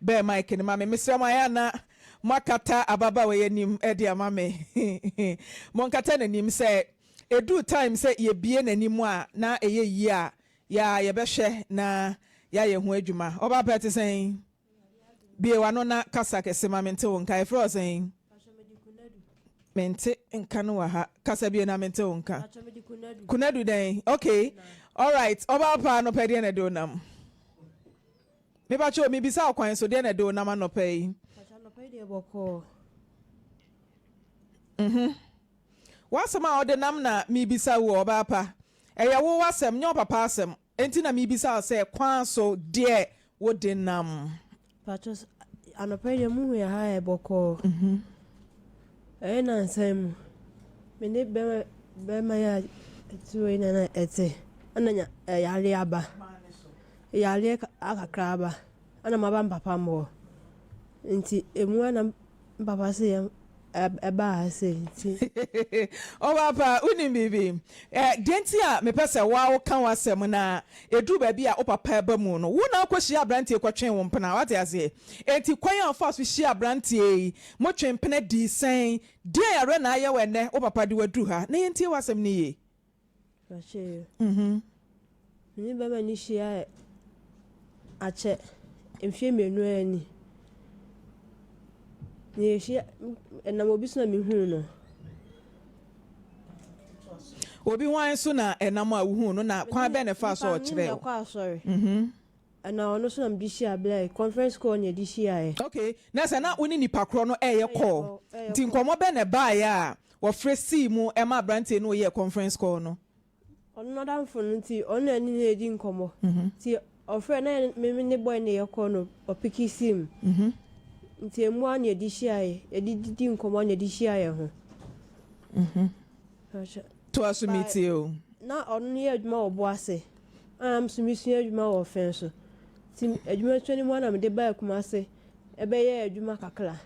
Bɛn mic no ma me. Mesrɛ mo ayɛ a na moakata ababaawa yi anim de ama me. Monkata n'anim sɛ ɛduru time sɛ yɛbue n'anim a na ɛyɛ yie a, yɛ a yɛbɛhwɛ na yɛayɛ ho adwuma. Ɔbaa pa ɛte sɛn? Bue w'ano na kasa kɛse ma mente wo nka. Yɛfrɛ wo sɛn? Mente nka no wɔ ha. Kasa bio na mente wo nka. Kunadu dɛn? Okay. Alright. Ɔbaa pa anɔpa deɛ na ɛde wo nam? Mepakyɛw mibisa wo kwan so deɛ na ɛde wo nam anɔpa yi? Pakyɛ anɔpa yi deɛ bɔkɔɔ. Mhm. W'asɛm a wode nam na mibisa wo ɔbaa pa. Ɛyɛ wo w'asɛm nyɛ ɔpapa asɛm. Enti na mibisa wo sɛ kwan so deɛ wode nam? Pakyɛ anɔpa yi deɛ muhu yɛ ha yɛ bɔkɔɔ. Mhm. Ɛyɛ nansa yi mu me ne bɛrima bɛrima yi a ɛte hɔ yi na na ɛte ɛna nya ɛyare aba. Yareɛ kakra aba ɛna maba me papa mo hɔ nti emu a na me papa se yɛn ɛbaa ha sei nti. Ɔpaapa wonim biribi? Deɛ nti a mepɛ sɛ wo ara woka w'asɛm na ɛduru baabi a wo papa ba mu no, wo na wokɔhyia aberanteɛ kɔtwee wo mpena, woate aseɛ? Enti kwan a wofaa so hyiaa aberanteɛ yi, motwee mpena dii sɛn? Deɛn yareɛ na ayɛ wo ɛnnɛ wo papa de wo aduru ha? Na yɛntie w'asɛm no yie. Akyɛ Me ne bɛrima no hyiae akyɛ mfeɛ mmienu ara ni. Na yɛhyia ɛnam obi so na mehuu no. Obi hwan so na ɛnam a wohuu no na kwan bɛn na ɛfaa so a ɔkyerɛɛ wo? Mekɔ asɔre. Ɛna ɔno so na mede hyia Blair conference call na yɛde hyiaeɛ. Okay, na sɛ na wo ne nipa korɔ no ɛɛyɛ call, nti nkɔmmɔ bɛn na ɛbaeɛ a wɔfrɛ sii mu ɛma aberanteɛ no ɔyɛɛ conference call no? Ɔno n'adamfo no nti ɔno na ɛne no redi nkɔmmɔ nti ɔfrɛ na yɛne me ne boy no yɛ call no ɔpiki sii mu nti emu ara na yɛde hyiaeɛ, yɛde didi nkɔmmɔ na yɛde hyia yɛn ho. Toa so metie o. Na ɔno no yɛ adwuma wɔ Boase a me nso mesua adwuma wɔ Ɔfɛn so. Nti adwuma sua no mu ara na mede baa Kumase bɛyɛɛ adwuma kakra.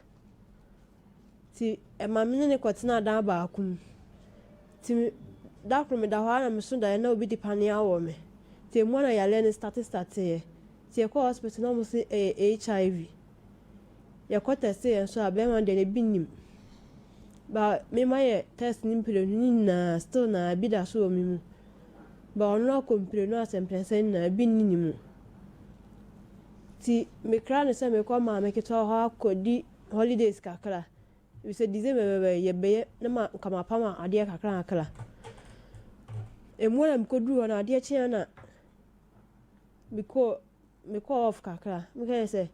Nti ɛma me ne no kɔtenaa dan baako mu. Nti da koro meda hɔ ara na meso daeɛ na obi de paneɛ awɔ me. Nti emu ara na yareɛ no starte starteeɛ. Nti yɛkɔɔ hospital na wɔn se ɛyɛ HIV. Yɛkɔ tɛsteeɛ nso a bɛrima no deɛ ebi nnim. But me mayɛ test no mprenu ne nyinaa still na ebi da so wɔ me mu. But ɔno akɔ mprenu asɛ mprɛnsa nyinaa ebi nni ne mu. Nti mekra no sɛ mekɔ maame ketewa hɔ akɔdi holidays kakra. Efisɛ December bɛba yi yɛbɛyɛ na ma nka mapam adeɛ kakra kakra. Emu na mekɔduru hɔ no adeɛ kyeeɛ na mekɔɔ Mekɔɔ off kakra, mekae sɛ,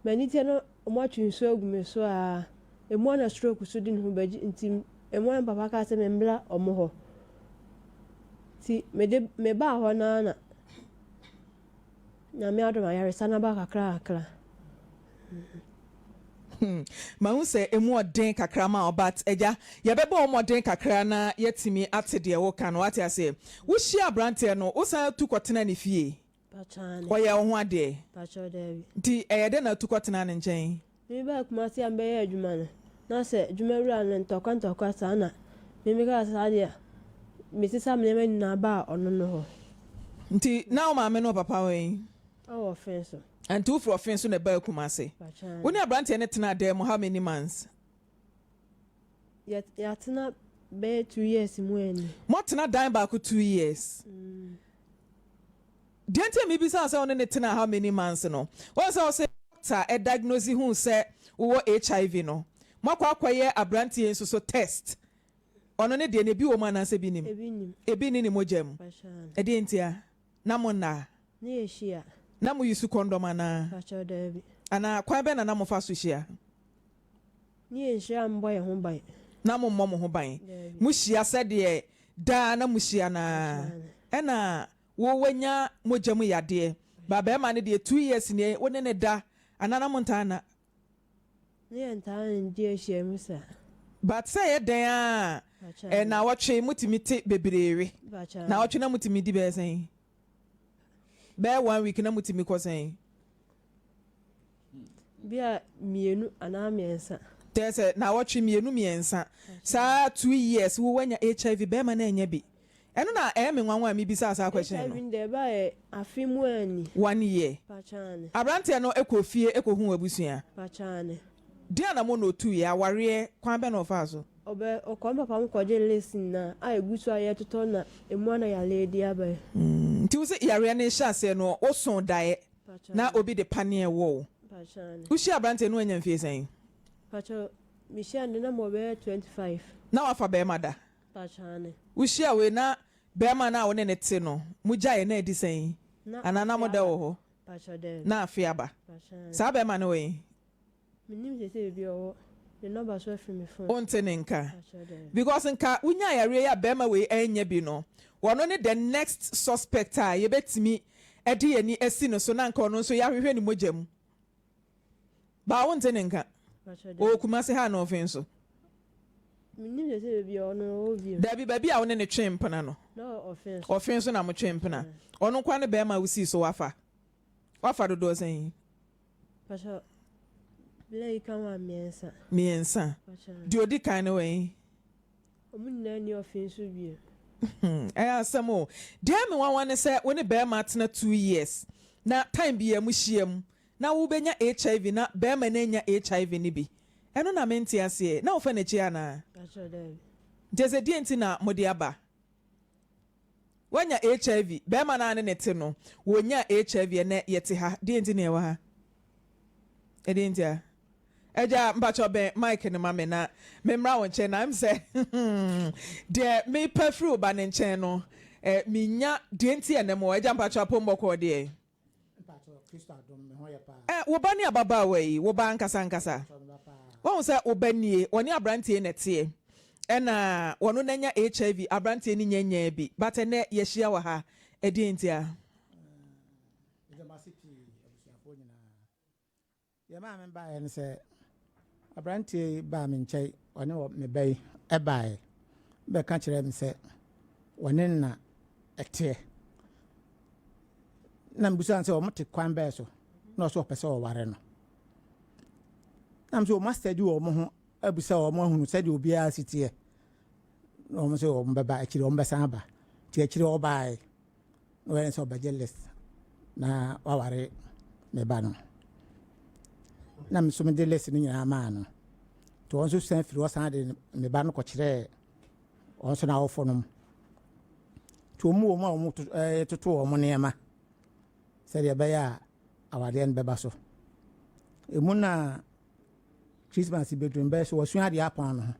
M'ani teɛ na wɔatwe nsu agu me so aa, emu ara na stroke nso de ne ho bɛgye nti emu ara na papa kaa sɛ memmra wɔn hɔ. Nti mede mebaa hɔ no ara na Nyame adom ayaresa no aba kakra kakra. Hmm, mahu sɛ emu ɔden kakra ma wo but agya, yɛbɛbɔ wo mmɔden kakra na yɛatumi ate deɛ woka no, wate aseɛ? Wohyia aberanteɛ no, wosan tu kɔtena ne fie? Ɔyɛ wo ho adeɛ? Nti ɛyɛ dɛn na atu kɔtenaa ne nkyɛn? Me baa Kumasi a mebɛyɛ adwuma no, na sɛ adwuma wura no ntɔkwa ntɔkwa saa na me mekaa sɛ saa deɛ a, mesesa me nneɛma nyinaa baa ɔno no hɔ. Nti na wo maame ne wo papa wɔ he? Ɛwɔ Ɔfen so. Nti wofiri Ɔfen so na ɛbaa Kumasi? Wo ne aberanteɛ no tenaa dan mu how many months? Yɛatena bɛyɛ 2 years mu ani. Moatena dan baako 2 years? Mm. Deɛ nti a mebisa sɛ wo ne ne tena how many months no, wɔn sɛ ɔsɛ doctor ɛdiagnose hu sɛ wowɔ HIV no, moakɔ akɔyɛ aberanteɛ nso so test. Ɔno ne deɛ no ebi wɔ mu anaasɛ ebi nim? Ebi nim. Ebi ni ne mogya mu. Ɛdeɛ nti a na mo nna? Ne yɛ hyia. Na mo use condom anaa? Pakyɛw daabi. Anaa kwan bɛn na na mofa so hyia? Ne yɛ nhyia mbɔ yɛn ho ban. Na mo mmɔ mo ho ban. Mo hyia sɛdeɛ daa na mo hyia naa. Ɛna wo wanya mogya mu yadeɛ. Ba bɛrima no deɛ 2 years nie wo ne ne da anaa na mo ntaa na? Ne yɛ ntaa ngye ahyia mu saa. But sɛ ɛyɛ dɛn a nnawɔtwe motumi te bebree we. Nnawɔtwe na motumi di bɛyɛ sɛn? Bɛyɛ one week na motumi kɔ sɛn? Bi a mmienu anaa mmiɛnsa. Kyerɛ sɛ nnawɔtwe mmienu mmiɛnsa. Saa 2 years wo wanya HIV bɛrima no anya bi. Ɛno na ɛyɛ me nwanwa a mebisaa saa question no. HIV no deɛ ɛbaeɛ afe mu a ni. One year. Mpakyɛ aane. Abranteɛ no kɔɔ fie kɔhuu w'abusua? Mpakyɛ aane. Deɛn anamɔ na ɔtuiɛ? Awareɛ kwan bɛn na ɔfaa so? Ɔbɛ, ɔkɔɔ me papa ho kɔgyee list nyinaa a ɛgu so a yɛtotɔ na ɛmu a na yareɛ di aba yi. Nti wo se yareɛ no rehyɛ aseɛ no wosoo daeɛ Mpakyɛ na aane. obi de paneɛ wɔ wo? Mpakyɛ aane. Wohyiaa abranteɛ no wanya mfie sɛn? Mpakyɛ, mehyiaa no deɛ na mewɔ bɛyɛ 25. Na wafa bɛɛma da? Mpakyɛ aane. Wohyiaa wei na bɛɛma no a wo ne no te no mogyaeɛ na adi sɛn? Na Anaa na afe moda aba. wɔ hɔ? Mpakyɛ daabi. Na afe aba. Mpakyɛ aane. Saa bɛɛma no wɔ he? Mennim seesei baabi a ɔwɔ. Ne nɔba so afiri me phone. Wonte ne nka? Mpakyɛ daabi. Because nka wonyaa yareɛ yi a bɛɛma wei annya bi no, ɔno ne the next suspect a yɛbɛtumi de yɛn ani asi no so na nka ɔno nso yɛahwehwɛ ne mogya mu. Baa wonte ne nka? Ɔwɔ Kumasi ha anaa ɔfe nso? Mennim sɛ baabi a ɔno ɔwɔ bio. Dabi, baabi a wo ne no twe mpena no. Na ɔfe nso. Ɔfe nso na motwe mpena. Ɔno nkoa ne bɛrima a wosii so wafa? Wafa dodoɔ sɛn? Pakyɛ, bla yi ka ho a mmiɛnsa. Mmiɛnsa. Pakyɛ. Deɛ odi kan no wɔ he? Wɔn nyinaa nni ɔfe nso bio. Hmm, ɛyɛ asɛm o. Deɛ ɛyɛ me nwanwa ne sɛ wo ne barima atena 2 years na time biara mo hyia mu na wobɛnya HIV na barima no annya HIV no bi. Ɛno na mente aseɛ. Na wofa n'akyi anaa? Pakyɛ daabi. Nti ɛsɛ deɛ nti na mode aba? Woanya HIV, barima no a ne ne te no, wɔnyaa HIV ɛnɛ yɛte ha. Deɛ nti na yɛwɔ ha? Ɛdeɛ nti a? Agya mpakyɛw bɛn mic no ma me na me mmra wo nkyɛn na ɛm sɛ deɛ mepɛ firi wo ba no nkyɛn no eh, menya deɛ nti ɛnɛ mo agya mpakyɛw apom bɔkɔɔ deɛ. Eh, wo ba ne ababaawa yi, wo ba ankasa ankasa. Wahu sɛ wo ba nie, wɔne aberanteɛ na ɛteɛ. Ɛna wɔno nanya HIV, aberanteɛ no nya nyaa bi. But ɛnɛ yɛahyia wɔ ha, ɛdeɛ nti a? Meda mo ase pii abusuafoɔ nyinaa. Deɛ ɛmaa me baeɛ ne sɛ, aberanteɛ yi baa me nkyɛn, ɔne me ba yi baeɛ bɛka kyerɛɛ me sɛ wɔne no na ɛteɛ. Na mebisaa no sɛ wɔte kwan bɛɛ so na ɔsɛ ɔpɛ sɛ ɔware no. Na mesɛ wɔn asɛdi wɔn ho abisa wɔn ahunu sɛdeɛ obiara si teɛ. Na wɔn sɛ wɔn bɛba akyire wɔn bɛsan aba. Nti akyire ɔbaeɛ. Na ɔyɛ ne sɛ ɔbɛgye list na waware me ba no. Na me nso mede list no nyinaa maa no. Nti wɔn nso san firi hɔ san de me ba no kɔkyerɛɛ wɔn nso n'awofo nom. Nti wɔn mu wɔn a wɔn toto wɔn nneɛma sɛdeɛ ɛbɛyɛ a awadeɛ no bɛba so. Emu na Christmas bɛduru no bɛyɛ sɛ wɔasua adeɛ apɔn no ho.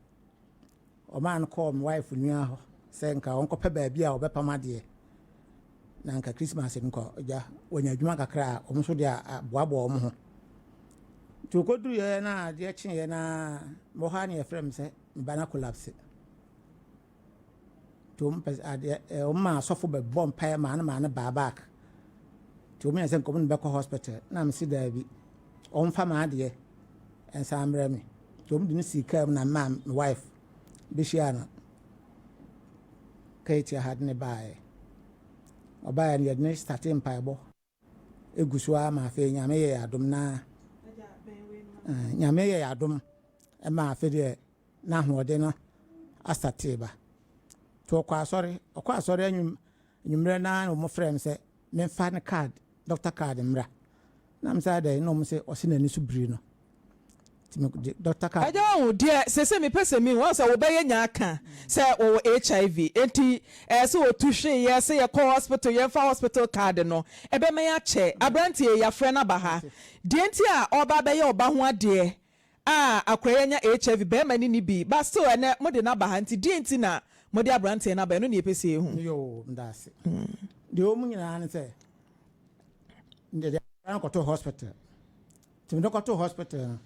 Ɔmaa no kɔɔ me wife nua hɔ sɛ nka ɔnkɔpɛ baabi a ɔbɛpam adeɛ na nka Christmas no nkɔ gya wɔnya adwuma kakra a wɔn nso de aboaboa wɔn ho. Nti ɔkɔduruiɛ na adeɛ kyeeɛ na mewɔ hɔ a na yɛfrɛ me sɛ me ba no akolapse. Nti wɔn pɛ adeɛ wɔn maa asɔfo bɛbɔ mpaeɛ maa no maa no baa back. Nti wɔn yɛ sɛ nka wɔn de bɛkɔ hospital na mese daabi ɔmfa m'adeɛ nsan mbrɛ me. Nti wɔn de no sii kaa mu na maa me wife bɛhyia no Kejetia ha de ne baeɛ. Ɔbaeɛ no yɛde no starte mpaebɔ egu so ara ma afei Nyame yɛ adom na Nyame yɛ adom ma afei deɛ n'ahoɔden no asate ba. Nti ɔkɔ asɔre ɔkɔ asɔre anwum anwummerɛ naa na wɔn frɛ me sɛ memfa ne card doctor card mmra. Na me sɛ adɛn na wɔn sɛ ɔsi n'ani so biri no. Nti me doctor card. Agya wahu deɛ sese mepɛ sɛ mehu wahu sɛ wobɛyɛ nya aka sɛ wɔwɔ HIV enti ɛyɛ sɛ wɔtu hweeɛ sɛ yɛkɔ hospital yɛmfa hospital card no ɛbɛma yɛakyɛ aberanteɛ yi yɛafrɛ no aba ha deɛ nti a ɔreba abɛyɛ ɔba ho adeɛ a akora yi anya HIV bɛrima no ni bi but still ɛnɛ mode no aba ha nti deɛ nti na mode aberanteɛ no aba ɛno ne yɛpɛ sɛ yɛhu. Yoo meda ase. Deɛ ɛwɔ mu nyinaa ne sɛ mede akora no kɔtoo hospital. Nti mede kɔtoo hospital no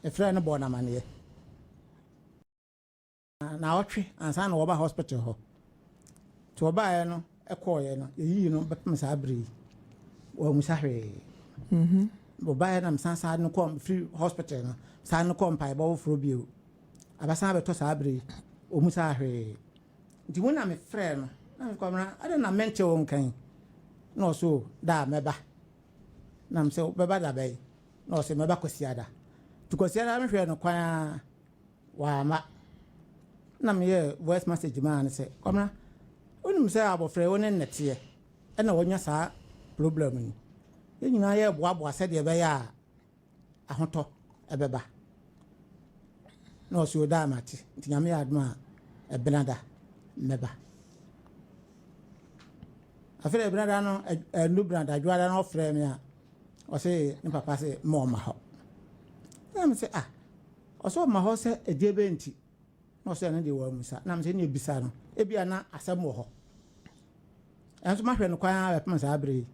mefrɛɛ no bɔɔ no amanneɛ. Naawɔtwe ansa na wɔba hospital hɔ. Nti wɔbaeɛ no ɛkɔɔeɛ no yɛyii no bɛpem saa bere yi wɔammusa hwee. Wɔbaeɛ na mesan saa no kɔɔ firi hospital no saa no kɔɔ mpaebɔ foforɔ bio. Abasan abɛtɔ saa bere yi wɔmmusaa hwee. Nti wo na mefrɛɛ no na mekɔ mmra adɛn na mente wo nkan na ɔso da a mɛba na mesɛ bɛba da bɛyi na ɔsɛ mɛba kwasiada. Nti kwasiada mehwɛɛ no kwan a wama na meyɛ voice message maa no sɛ kɔmra wonim Wonim sɛ abɔfra yi wo ne no teɛ ɛna wanya saa problem yi. Yɛn nyinaa yɛreboaboa sɛdeɛ ɛbɛyɛ a ahotɔ ɛbɛba. Na ɔse odaa mate nti Nyame yɛ adom a ɛbenada mɛba. Afei de ɛbenada no ɛnu benada dwoada no ɔfrɛ me a ɔse ne papa se ma ɔma hɔ. Na me se ah ɔse ɔma hɔ sɛ ɛdeɛ bɛn nti. Na ɔsɛ ɛno deɛ wammisa. Na mesɛ ɛneɛ bisa no, ebia na asɛm wɔ hɔ. Ɛnso mahwɛ no kwan ara bɛpem saa berɛ yi,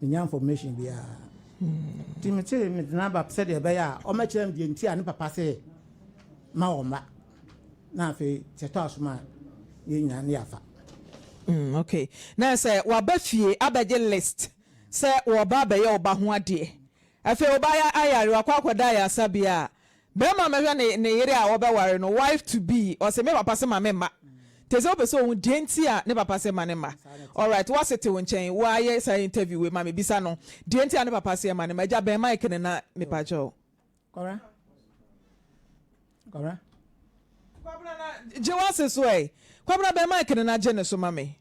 mennya information biara. Nti mete mede no aba sɛdeɛ ɛbɛyɛ a ɔmmɛkyerɛ me deɛ nti a ne papa se ma ɔmma. Na afei sɛ ɛtɔ asom a yɛn nyinaa ne yɛafa. Okay. Na sɛ waba fie abɛgye list sɛ wɔreba abɛyɛ wo ba ho adeɛ. Afei wo ba ayare wakɔ akɔda ayaresabea a, Bɛrima mɛhwɛ ne ne yere a ɔbɛware no, wife to be, ɔse me papa se ma me mma. Te sɛ wopɛ sɛ ohu deɛ nti a ne papa se ma ne mma. Alright, wase te wo nkyɛn, woayɛ saa interview wei ma me, bisa no deɛ nti a ne papa se ma ne mma. Agya bɛn mic no na mepakyɛw. Kwabena. Kwabena. Kwabena na gye w'ase so ɛ. Kwabena bɛn mic no na gye ne so ma me.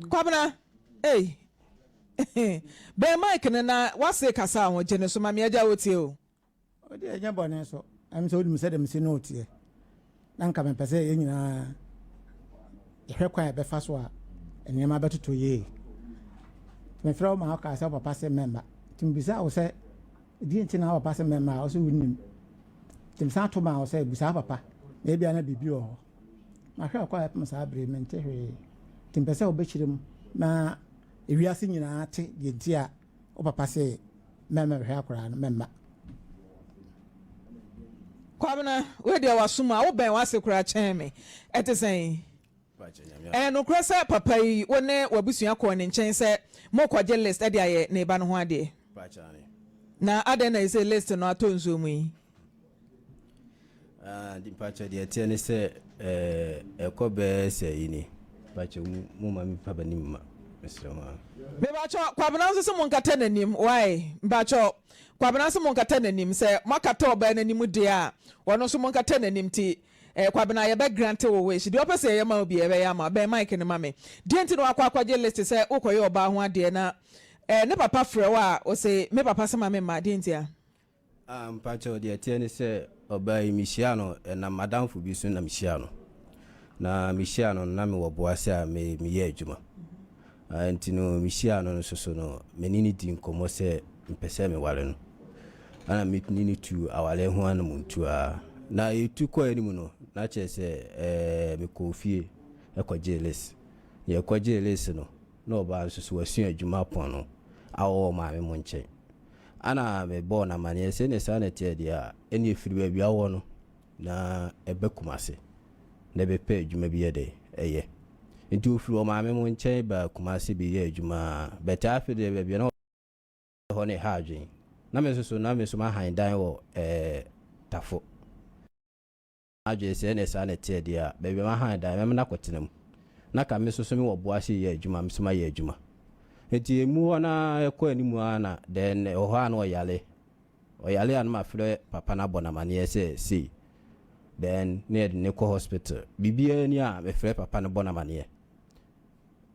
Kwabena ei. Bɛn mic no na w'ase kasa ho gye ne so ma me agya wotie o. Wo deɛ ɛnyɛ bɔne nso, ɛm sɛ wonim sɛdeɛ mesi ne wo teɛ, na nka mepɛ sɛ yɛn nyinaa yɛhwɛ kwan a yɛbɛfa so a nneɛma bɛtoto yie. Mefrɛ wo ma wokaa sɛ wo papa se mɛmma. Nti mebisaa wo sɛ deɛ nti na wo papa se mɛmma a, wo sɛ wonnim. Nti mesan to maa wo sɛ bisa wo papa na ebia na biribi wɔ hɔ. Mahwɛ akɔ a ɛpem saa bere yi mente hwee. Nti mepɛ sɛ wobɛkyerɛ mu na ewiase nyinaa te deɛ nti a Wo papa se mɛmɛhwɛ akwadaa no, mɛmma. Kwabena, wei deɛ w'asom a, wobɛn w'ase koraa kyɛn me. Ɛte sɛn? Ɛyɛ nokorɛ sɛ papa yi, wo ne w'abusua kɔɔ ne nkyɛn sɛ morekɔgye list de ayɛ ne ba no ho adeɛ? Na adɛn na ɛsei list no atɔ nsuo mu yi? Ah, mpakyɛ deɛ ɛteɛ ne sɛ ɛkɔ bɛɛ sɛ yi ni. Mpakyɛ mo ma me pa b'anim ma mesrɛ mo a. Mepakyɛ Kwabena nso se monkata n'anim why mpakyɛ Kwabena se monkata n'anim sɛ moakata ɔbaa n'anim deɛ a ɔno nso monkata n'anim nti eh, Kwabena yɛbɛ grante wo wish deɛ ɔpɛ sɛ yɛyɛ ma wo biara yɛbɛyɛ ama wo bɛn mic no ma me deɛ nti na wakɔ akɔgye list sɛ wokɔyɛ ɔbaa ho adeɛ na eh, ne papa frɛ wo a ose me papa se ma me mma deɛ nti a. Ah mpakyɛw deɛ ɛteɛ ne sɛ ɔbaa yi mehyiaa no ɛnam m'adamfo bi so na mehyiaa no. Na mehyiaa no no na mewɔ boase a me meyɛ adwuma. Ah nti no mehyiaa no nso so no me ne no dii nkɔmmɔ sɛ mepɛ sɛ meware no. Ɛna me ne no tuu awareɛ ho anamontuo ara. Na yɛtu kɔɔ anim no na kyerɛ sɛ ɛɛ mekɔɔ fie kɔgyee list. Na yɛkɔgyee list no na ɔbaa nso so wasua adwuma apɔn no a ɔwɔ maame mo nkyɛn. Ana mebɔɔ no amaneɛ sɛ ɛneɛ saa na ɛteɛ deɛ a, ɛneɛ firi baabi a wowɔ no na ɛba Kumase na bɛpɛ adwuma bi yɛ dɛn ɛyɛ. Nti ɔfiri ɔmaame mo nkyɛn baa Kumase bɛyɛɛ adwuma a, but afei deɛ baabi a na ɔwɔ hɔ no ɛha adwene. Na me nso so na me nso mahan dan wɔ ɛɛ Tafo. M'adwene sɛ ɛneɛ saa na ɛteɛ deɛ a, baabi a mahan dan, mɛma no akɔtena mu. Na ka me nso so mewɔ boase reyɛ adwuma, me nso mayɛ adwuma. Nti ɛmu hɔ no ara ɛkɔ anim ara na then ɛwɔ hɔ a na ɔyare. Ɔyare a na mafrɛ papa no abɔ no amaneɛ sɛ sei. Then na yɛde no kɔ hospital. Biribiara ni a mefrɛ papa no bɔ no amaneɛ.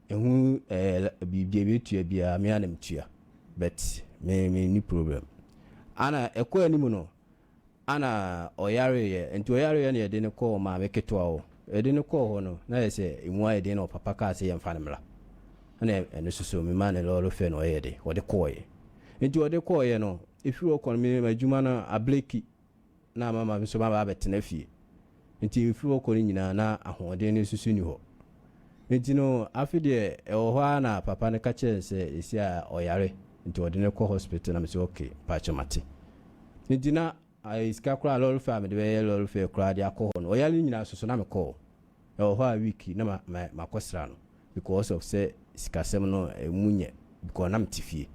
Ɛho ɛɛ biribi a ɛbɛtua biara me ara na metua. But me menni problem. Ana ɛkɔ anim no, Ana ɔyareeɛ, nti ɔyareeɛ na yɛde no kɔɔ maame ketewa hɔ. Yɛde no kɔɔ hɔ no, na ayɛ sɛ ɛmu ayɛ den na ɔpapa kaa sɛ yɛmfa no mmra. Ɛna ɛno nso so memaa no lɔɔre fɛ na ɔyɛɛ dɛn, ɔde kɔeɛ. Nti ɔde kɔeɛ no, ɛfiri hɔ kɔ no me m'adwuma no abreki na ama ma me nso maba abɛtena fie. Nti ɛfiri hɔ kɔ no nyinaa na ahoɔden no nso so nni hɔ. Nti no afe deɛ ɛwɔ hɔ ara na papa no ka kyerɛɛ no sɛ seesei a ɔyare nti ɔde no kɔ hospital na mese okay mpakyɛ mate. Nti na sika koraa lɔre fare a mede bɛyɛ lɔre fare koraa de akɔ hɔ no ɔyare no nyinaa soso na mekɔ hɔ. Ɛwɔ hɔ a week na ma ma makɔsra no because of sɛ sikasɛm no ɛmu nyɛ because na mete fie.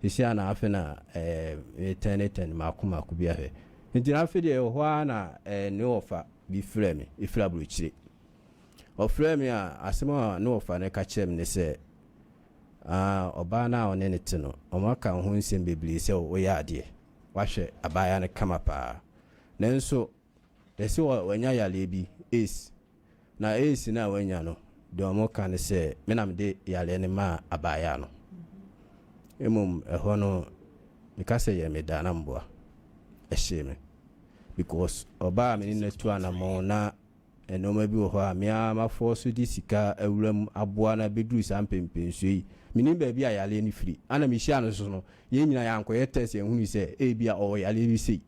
Seesei a na afe na ɛɛ metɛnetɛne mako mako bi ahwɛ. Nti na afe deɛ ɛwɔ hɔ ara na ɛɛ ne wɔfa bi frɛ me ɛfiri aburokyire. Ɔfrɛɛ me a, asɛm a ne wɔfa no ka kyerɛɛ me ne sɛ, Ah, ɔbaa no a ɔne no te no, wɔaka wo ho nsɛm bebree sɛ woyɛ adeɛ, woahwɛ abaayewa no kama paa. Nanso, yɛse wanya yareɛ bi, AIDS. Na AIDS no a wanya no, Deɛ wɔka ne sɛ me na mede yareɛ no maa abaayaa no. Mmom ɛhɔ no meka sɛ yɛ me da na mboa. Ɛhyee me because ɔbaa a me ne no atu anamɔn na nnoɔma bi wɔ hɔ a me ara mafɔɔso de sika awura mu aboa no abɛduru saa mpɛnpɛnsoɔ yi. Mennim baabi a yareɛ no firi. Ana mehyia no nso no, yɛn nyinaa yɛankɔyɛ test yɛnhunu sɛ ebia ɔwɔ yareɛ bi sei.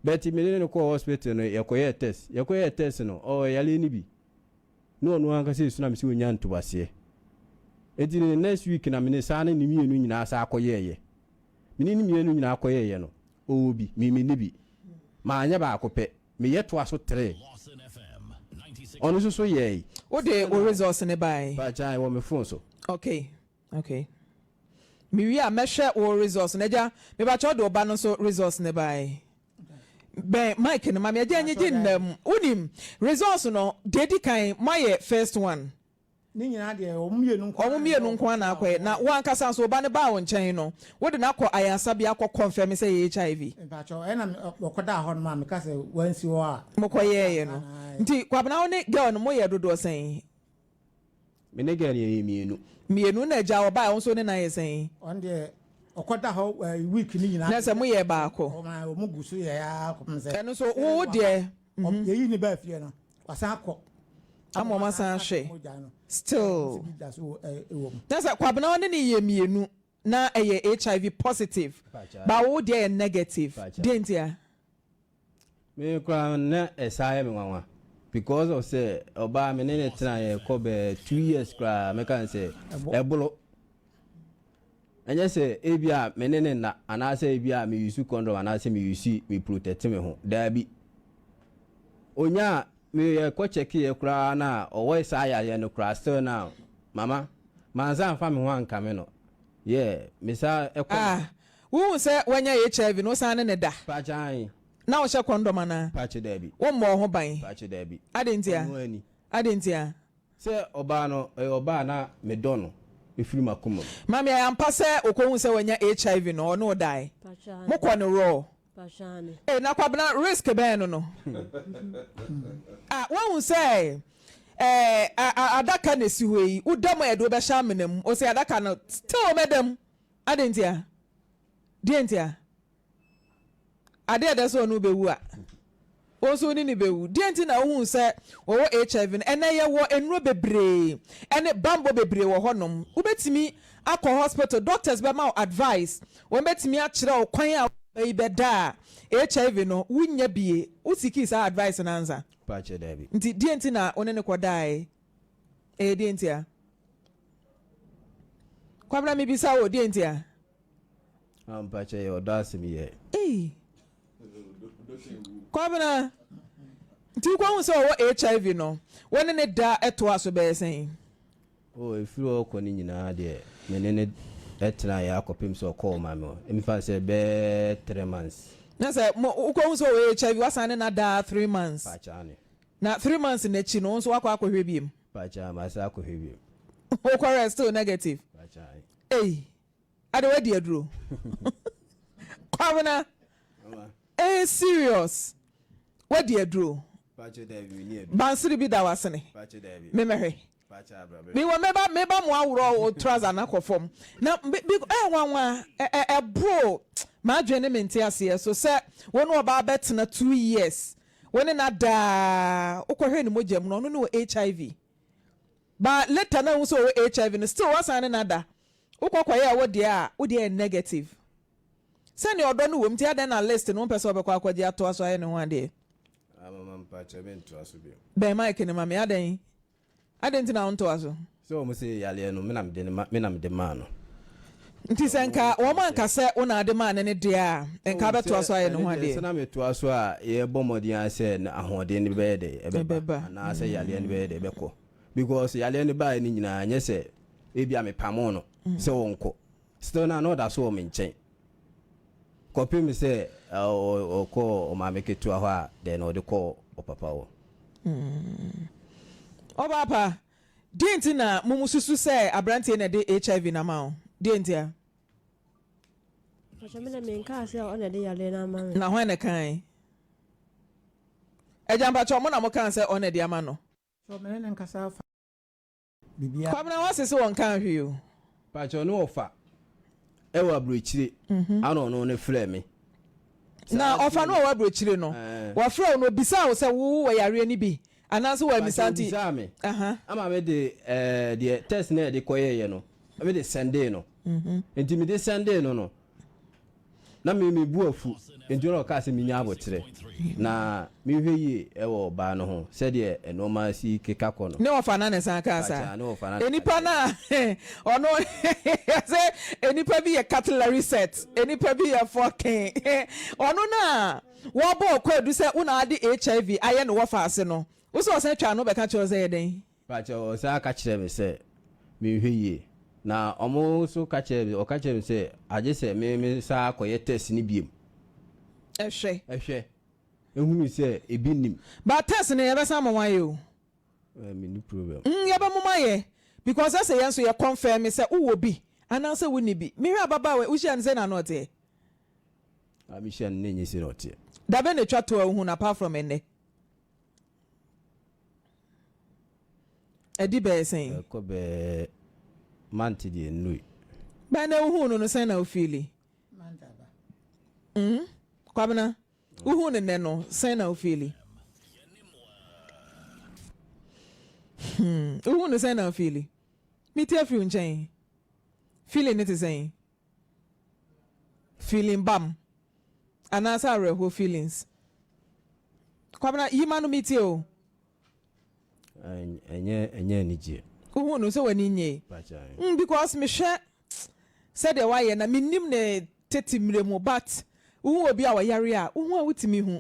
But me ne no kɔɔ hospital no yɛkɔyɛɛ test. Yɛkɔyɛɛ test no, ɔwɔ yareɛ no bi. Na ɔno ankasa esu na me sɛ ɔnya ntoaseɛ. Nti ne next week na me ne saa ne ne mmienu nyinaa saa kɔyɛɛyɛ. Me ne ne mmienu nyinaa kɔyɛɛyɛ no, ɔwɔ bi, me menni bi. Manyɛ baako pɛ, meyɛ toa so tree. Ɔno nso so yɛɛe. Wode wo results no bae? Pakyɛ, ɛwɔ me phone so. Okay. Okay. Me wie a mɛhwɛ wo results no. Agya, mebakyɛ wode wo ba no nso results no bae. Bɛn mic no ma me. Agya nyigye nna mu. Wonim, results no, deɛ edi kan, moayɛ first one. Ne nyinaa deɛ, wɔn mmienu nko ara. Wɔn mmienu nko ara na akɔyɛ. Na wo ankasa nso, wo ba no baa wo nkyɛn no, wode no akɔ ayaresabea akɔ confirm sɛ ɛyɛ HIV? Mpakyɛw, ɛna wɔkɔdaa hɔ no ma meka sɛ wansi hɔ a. Mokɔyɛeɛ no. Nti Kwabena wo ne girl no moyɛ dodoɔ sɛn? Me ne girl no yɛyɛ mmienu. Mmienu na agya ɔbaa a wo nso wo ne no ayɛ sɛn? Ɔno deɛ ɔkɔda hɔ week no nyinaa. Na sɛ moyɛɛ baako? Wɔn gu so yɛ ara kɔpem sɛ. Ɛno nso wo deɛ. Yɛyi ne baa fie no wasan akɔ. Ama wɔn asan ahwɛ still. Na sɛ Kwabena wo ne no yɛ mmienu na ɛyɛ HIV positive but wo deɛ yɛ negative deɛ ntia? Me koraa na ɛsaa yɛ me nwanwa because of sɛ ɔbaa me ne ne tena yɛ kɔ bɛɛ 2 years koraa, mɛka ne sɛ ɛbolo. Ɛnyɛ sɛ ebi a me ne ne nna anaasɛ ebi a me use condom anaasɛ me use me protect me ho, daabi. Onya me yɛ kɔ check yɛ koraa na ɔwɔ saa yareɛ no koraa, still now mama mansa nfa me ho anka me no yɛ me saa ɛkɔ. Ah, wohu sɛ wanya HIV no, wosan ne ne da? Pakyan. Na wohyɛ condom anaa? Pakye, daabi. Wommɔ wo ho ban? Pakye, daabi. Ade ntia? Ɔno ani. Ade ntia? Sɛ ɔbaa no ɛyɛ ɔbaa na medɔ no ɛfiri m'akoma mu. Mame, ɛyɛ ampa sɛ okɔhu sɛ wanya HIV no, ɔne wo dae? Mokɔ ne raw? Eh, na Kwabena, risk bɛn no? Ah, woahu sɛ eh, adaka na esi hɔ yi, woda mu a yɛde wo bɛhyɛ amena mu. Ɔsɛ adaka no still mɛda mu. Ade ntia? Deɛ ntia? Ade a ɛda sɛ ɔno bɛwu a, wɔn nso ne ne bɛwu. Deɛ nti na wohu sɛ wɔwɔ HIV no? Ɛnɛ yɛwɔ nnuro bebree ɛne bambɔ bebree wɔ hɔnom. Wobɛtumi akɔ hospital, doctors bɛma wo advice, wɔn bɛtumi akyerɛ wo kwan a yi bɛda a HIV no wonya bie. Woseek saa advice no ansa? Pakyɛ, daabi. Nti deɛ nti na wo ne ne kɔdae? Ɛyɛ deɛ nti a? Kwabena, mebisa wo, deɛ nti a? Ah, mpakyɛ, yɛ ɔdɔ asɛm yɛ. Ei. Kwabena, nti wokɔhu sɛ ɔwɔ HIV no, wo ne ne da ɛtoa so bɛyɛ sɛn? O, ɛfiri hɔ kɔ no nyinaa deɛ, me ne ne ɛtena yɛ akɔpem sɛ ɔkɔɔ ɔma me hɔ, mfa sɛ bɛɛ 3 months. Na sɛ wokɔhu sɛ ɔwɔ HIV, wasan ne na daa 3 months? Pakyɛ, ne. Na 3 months n'akyi no, wo nso wakɔ akɔhwɛ biem? Pakyɛ, masa akɔhwɛ biem. Wokɔhwɛ, still negative? Pakyɛ. Ei, ade wadi aduro, Kwabena. Ɛyɛ serious, wadi aduro? Bansere bi da w'asene? Memɛhwɛ mewɔ mɛba mɛba mo aworɔ wo trouser no akɔ fam na bi nwanwa. Ɛboro m'adwene ne mente aseɛ so sɛ wo ne ɔbaa bɛtena 2 years, wo ne na daa, wokɔhwɛ ne mogya mu no, ɔno ne wɔ HIV ba. Later na wohu sɛ ɔwɔ HIV no, still wasan ne na da, wokɔ kɔyɛ a, wo deɛ a wo deɛ yɛ negative. Sɛnea ɔdɔ no wɔ mu nti, adɛn na list no wompɛ sɛ wobɛkɔ akɔgye atoa so ayɛ ne ho adeɛ? Bɛn mic no ma me. Adɛn, adɛn nti na wontoa so? Sɛ wɔn sɛ yareɛ no, me na mede maa no. Nti sɛ nka wɔn anka sɛ wo na ade maa ne ne deɛ a, nka bɛtoa so ayɛ ne ho adeɛ? Sɛ na metoa so a, yɛbɔ mmɔden a sɛ ahoɔden no bɛyɛ dɛ ɛbɛba anaasɛ yareɛ no bɛyɛ dɛ ɛbɛkɔ, because yareɛ no baeɛ no nyinaa, nyɛ sɛ ebi a mepamo no sɛ wɔnkɔ. Still na ɔda so wɔ me nkyɛn kɔpem sɛ ɔkɔɔ ɔmaame ketewa hɔ a, dɛn na ɔde kɔɔ ɔpapa hɔ. Ɔbaa pa, deɛ nti na mo susu sɛ aberanteɛ na ɛde HIV na ma wo? Deɛ nti a? Ɔkyɛ me na menkaa sɛ ɔna de yareɛ no ama me. Na hwan na kan? Agya, mpakyɛ, ɔmo na mo kaa sɛ ɔna de ama no? So mene ne nkasa fa. Biribiara. Kwabena wase se wɔnkaa hwee o. Pakyɛw ne ɔfa ɛwɔ aburokyire ana ɔno ne frɛ me. Na ɔfa no ɔwɔ aburokyire no wafrɛ wo no obisaa wo sɛ wo wɔ yareɛ no bi anaasɛ wammisa nti. Pakyɛw obisaa me ama me de ɛɛ deɛ test na yɛde kɔyɛɛyɛ no me de sɛndee no nti me de sɛndee no no. Na me me bo afu, enti na ɔkaa sɛ menya aboterɛ na menhwɛ yie wɔ ɔbaa no ho sɛdeɛ nnoɔma si keka kɔ no. Ne wɔfa no na ɛsan kaa saa. Pakyɛ, ne wɔfa no na ɛka Nnipa no a ɔno sɛ nnipa bi yɛ cutlery set, nnipa bi yɛ forking. Ɔno no a wɔbɔɔ kwaadu sɛ wo na ade HIV ayɛ no wɔfa ase no, wo sɛ ɔsan twa ano bɛka kyerɛ wo sɛ yɛ dɛn? Pakyɛw, ɔsan ka kyerɛɛ me sɛ menhwɛ yie. Na ɔmo nso ka kyerɛɛ me, ɔka kyerɛɛ me sɛ agye sɛ me me san akɔyɛ test no biom. Ɛhwɛ. Ɛhwɛ. Ehunu sɛ ebi nnim. But test no yɛbɛsan ama wɔayɛ o. Eh, menni problem. Mm, yɛbɛmom ayɛ. Because ɛsɛ yɛn nso yɛ confirm sɛ wowɔ bi anaasɛ wonni bi. Mehwɛ ababaawa yi, wohyia no sɛn na na ɔteɛ? Ah, mehyia no na ɛnyɛ sei na ɔteɛ. Da bɛn na etwa to a wohu no apart from ɛnnɛ? Ɛdi bɛyɛ sɛn? Ɛkɔ bɛyɛ month deɛ nnui. Bɛn na wohuu no no sɛn na wo feeli? Mm, Kwabena, wohuu no nnɛ no sɛn na wo feeli? Hmm, wohuu no sɛn na wo feeli? Mete afiri wo nkyɛn. Feeling ne te sɛn? Feeling bam anaasɛ awerɛhoɔ feelings. Kwabena, yi ma no metie o. Ɛnyɛ ɛnyɛ anigyeɛ. Wohu no sɛ w'ani nnye? Mm, because mehwɛ sɛdeɛ wayɛ na mennim ne tete mmerɛ mu but wohu obi a ɔyare a wohu a wotumi hu.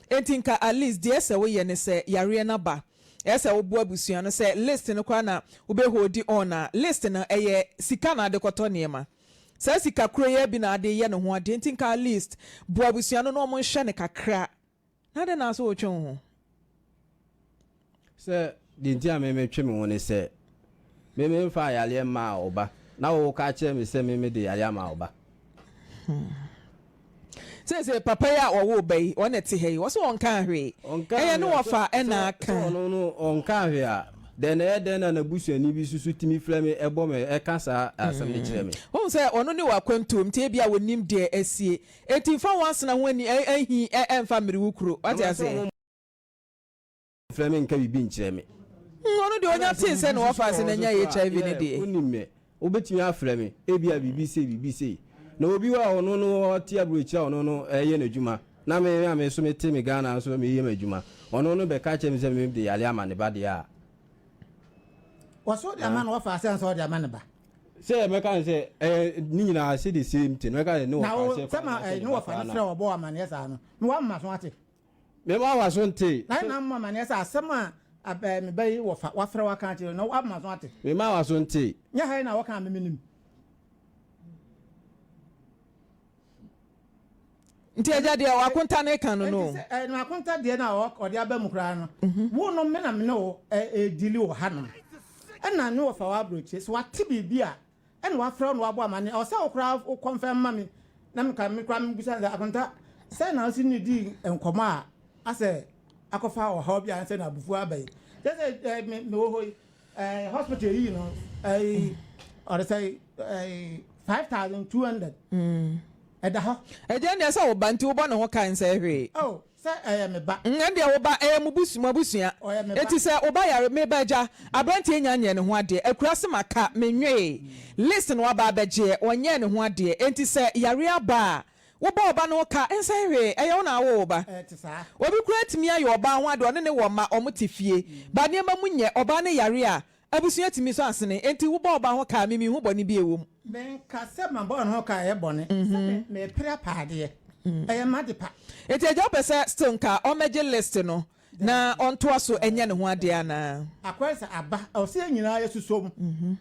Enti nka at least deɛ ɛsɛ woyɛ ne sɛ yareɛ no aba ɛyɛ sɛ woboa abusua no sɛ list no koraa na wobɛ holdi on a list no ɛyɛ sika na ade kɔtɔ nneɛma saa sika koro yi ara bi na ade yɛ ne ho adeɛ nti nka at least boa abusua no na wɔn nhwɛ no kakra na adɛn na asɛ wotwe wo ho. Sɛ deɛ nti a me metwe me ho ne sɛ me memfaa yareɛ mmaa wo ba na wo ka kyerɛ me sɛ me mede yareɛ ama wo ba. Seesei papa yi a ɔwoo ba yi, ɔno na ɛte ha yi, ɔse ɔnkaa hwee. Ɛyɛ ne wɔfa na aka. Sɛ ɔno no ɔnkaa hwee a, dɛn na ɛyɛ dɛn na n'abusuani bi nso so tumi frɛ me bɔ me ɛka saa asɛm no kyerɛ me? Wohu sɛ ɔno ne wɔ akwantuom nti ebia ɔnnim deɛ asie. Enti mfa w'asena ho ani ahi mfa mmere wo kuro. Wate aseɛ? Mfrɛ me nka biribi nkyerɛ me. Hmm, ɔno deɛ ɔnya tee sɛ ne wɔfa ase na anya HIV no deɛ. Wonim me, wobɛtumi afrɛ me, ebia biribi sei, biribi sei. Na obi hɔ a ɔno no ɔte aburokyire a ɔno no ɛyɛ n'adwuma, na me a me nso mete me Ghana nso meyɛ m'adwuma, ɔno no bɛka kyerɛ me sɛ me de yare ama ne ba deɛ a. Ɔsɛ ɔde ama ne wɔfa ase ansa ɔde ama ne ba. Sɛ mɛka no sɛ ɛyɛ ne nyinaa sɛ the same thing, mɛka sɛ ne wɔfa ase kora anaasɛ ne ba koraa na. Na wo sɛ ma ne wɔfa no frɛ ɔbɔ amaneɛ saa no, na wamma so ate. Me ma w'aso nte. Na na mmɔ amanneɛ sɛ asɛm a abɛ me ba yi wɔ fa wafrɛ wo aka akyerɛ no na woama so ate. Me ma w'aso nte. Nyɛ ha yi na wɔka a me menim. Nti agya deɛ w'akonta no ka no no. Nti sɛ ɛɛ n'akonta deɛ no a ɔde aba mu koraa no, wo no me na me ne wo ɛɛdili wɔ hanom. Ɛna ne wɔfa w'aburokyire sɛ wate biribi a Ɛna wafrɛ wo na wabɔ amanneɛ. Ɛwɔ sɛ wo koraa wo kɔnfɛm ma me na me ka me koraa mebisa no sɛ Akonta sɛn na wosi ne dii nkɔmmɔ a asɛ akɔfa ɔhaw bi anaasɛ na abufuo aba yi. Kyerɛ sɛ eh, me mewɔ hɔ yi eh, hospital yi no eh, ɔde sɛ eh, 5200 ɛda hɔ. Agya ndeɛ sɛ wo ba nti wobɔ ne ho ka nsɛe hwee. Oh, Sɛ ɛyɛ me ba. Ɛndeɛ wo ba, ɛyɛ mo bus, mo abusua. Ɔyɛ me ba. Enti sɛ wo ba yare, me ba agya, aberanteɛ nnya nyɛɛ ne ho adeɛ, akuraase maka, menwee, list na waba abɛgyeɛ, ɔnyɛɛ ne ho adeɛ, enti sɛ yareɛ aba a, wobɔ wo ba no ho ka, ɛnsɛe hwee, ɛyɛ wo na awo wo ba. Ɛte saa. Obi koraa tumi ayɛ ɔbaa ho adeɛ, ɔne no wɔ mma, wɔn te fie, but nneɛma mu nyɛ, ɔbaa no yare a, Abusua tumi sɔ asene, enti wobɔ wo ba ho ka a, me menhu bɔne bi a ɛwɔ mu. Menka sɛ mabɔ ne ho ka a ɛyɛ bɔne, sɛ me mepere apaadeɛ, ɛyɛ m'ade pa. Enti agya wopɛ sɛ still nka ɔmmɛgye list no na ɔntoa so nyɛ ne ho adeɛ anaa? Akɔyɛ sɛ aba, ɛwɔ sɛ yɛn nyinaa yɛsosɔ mu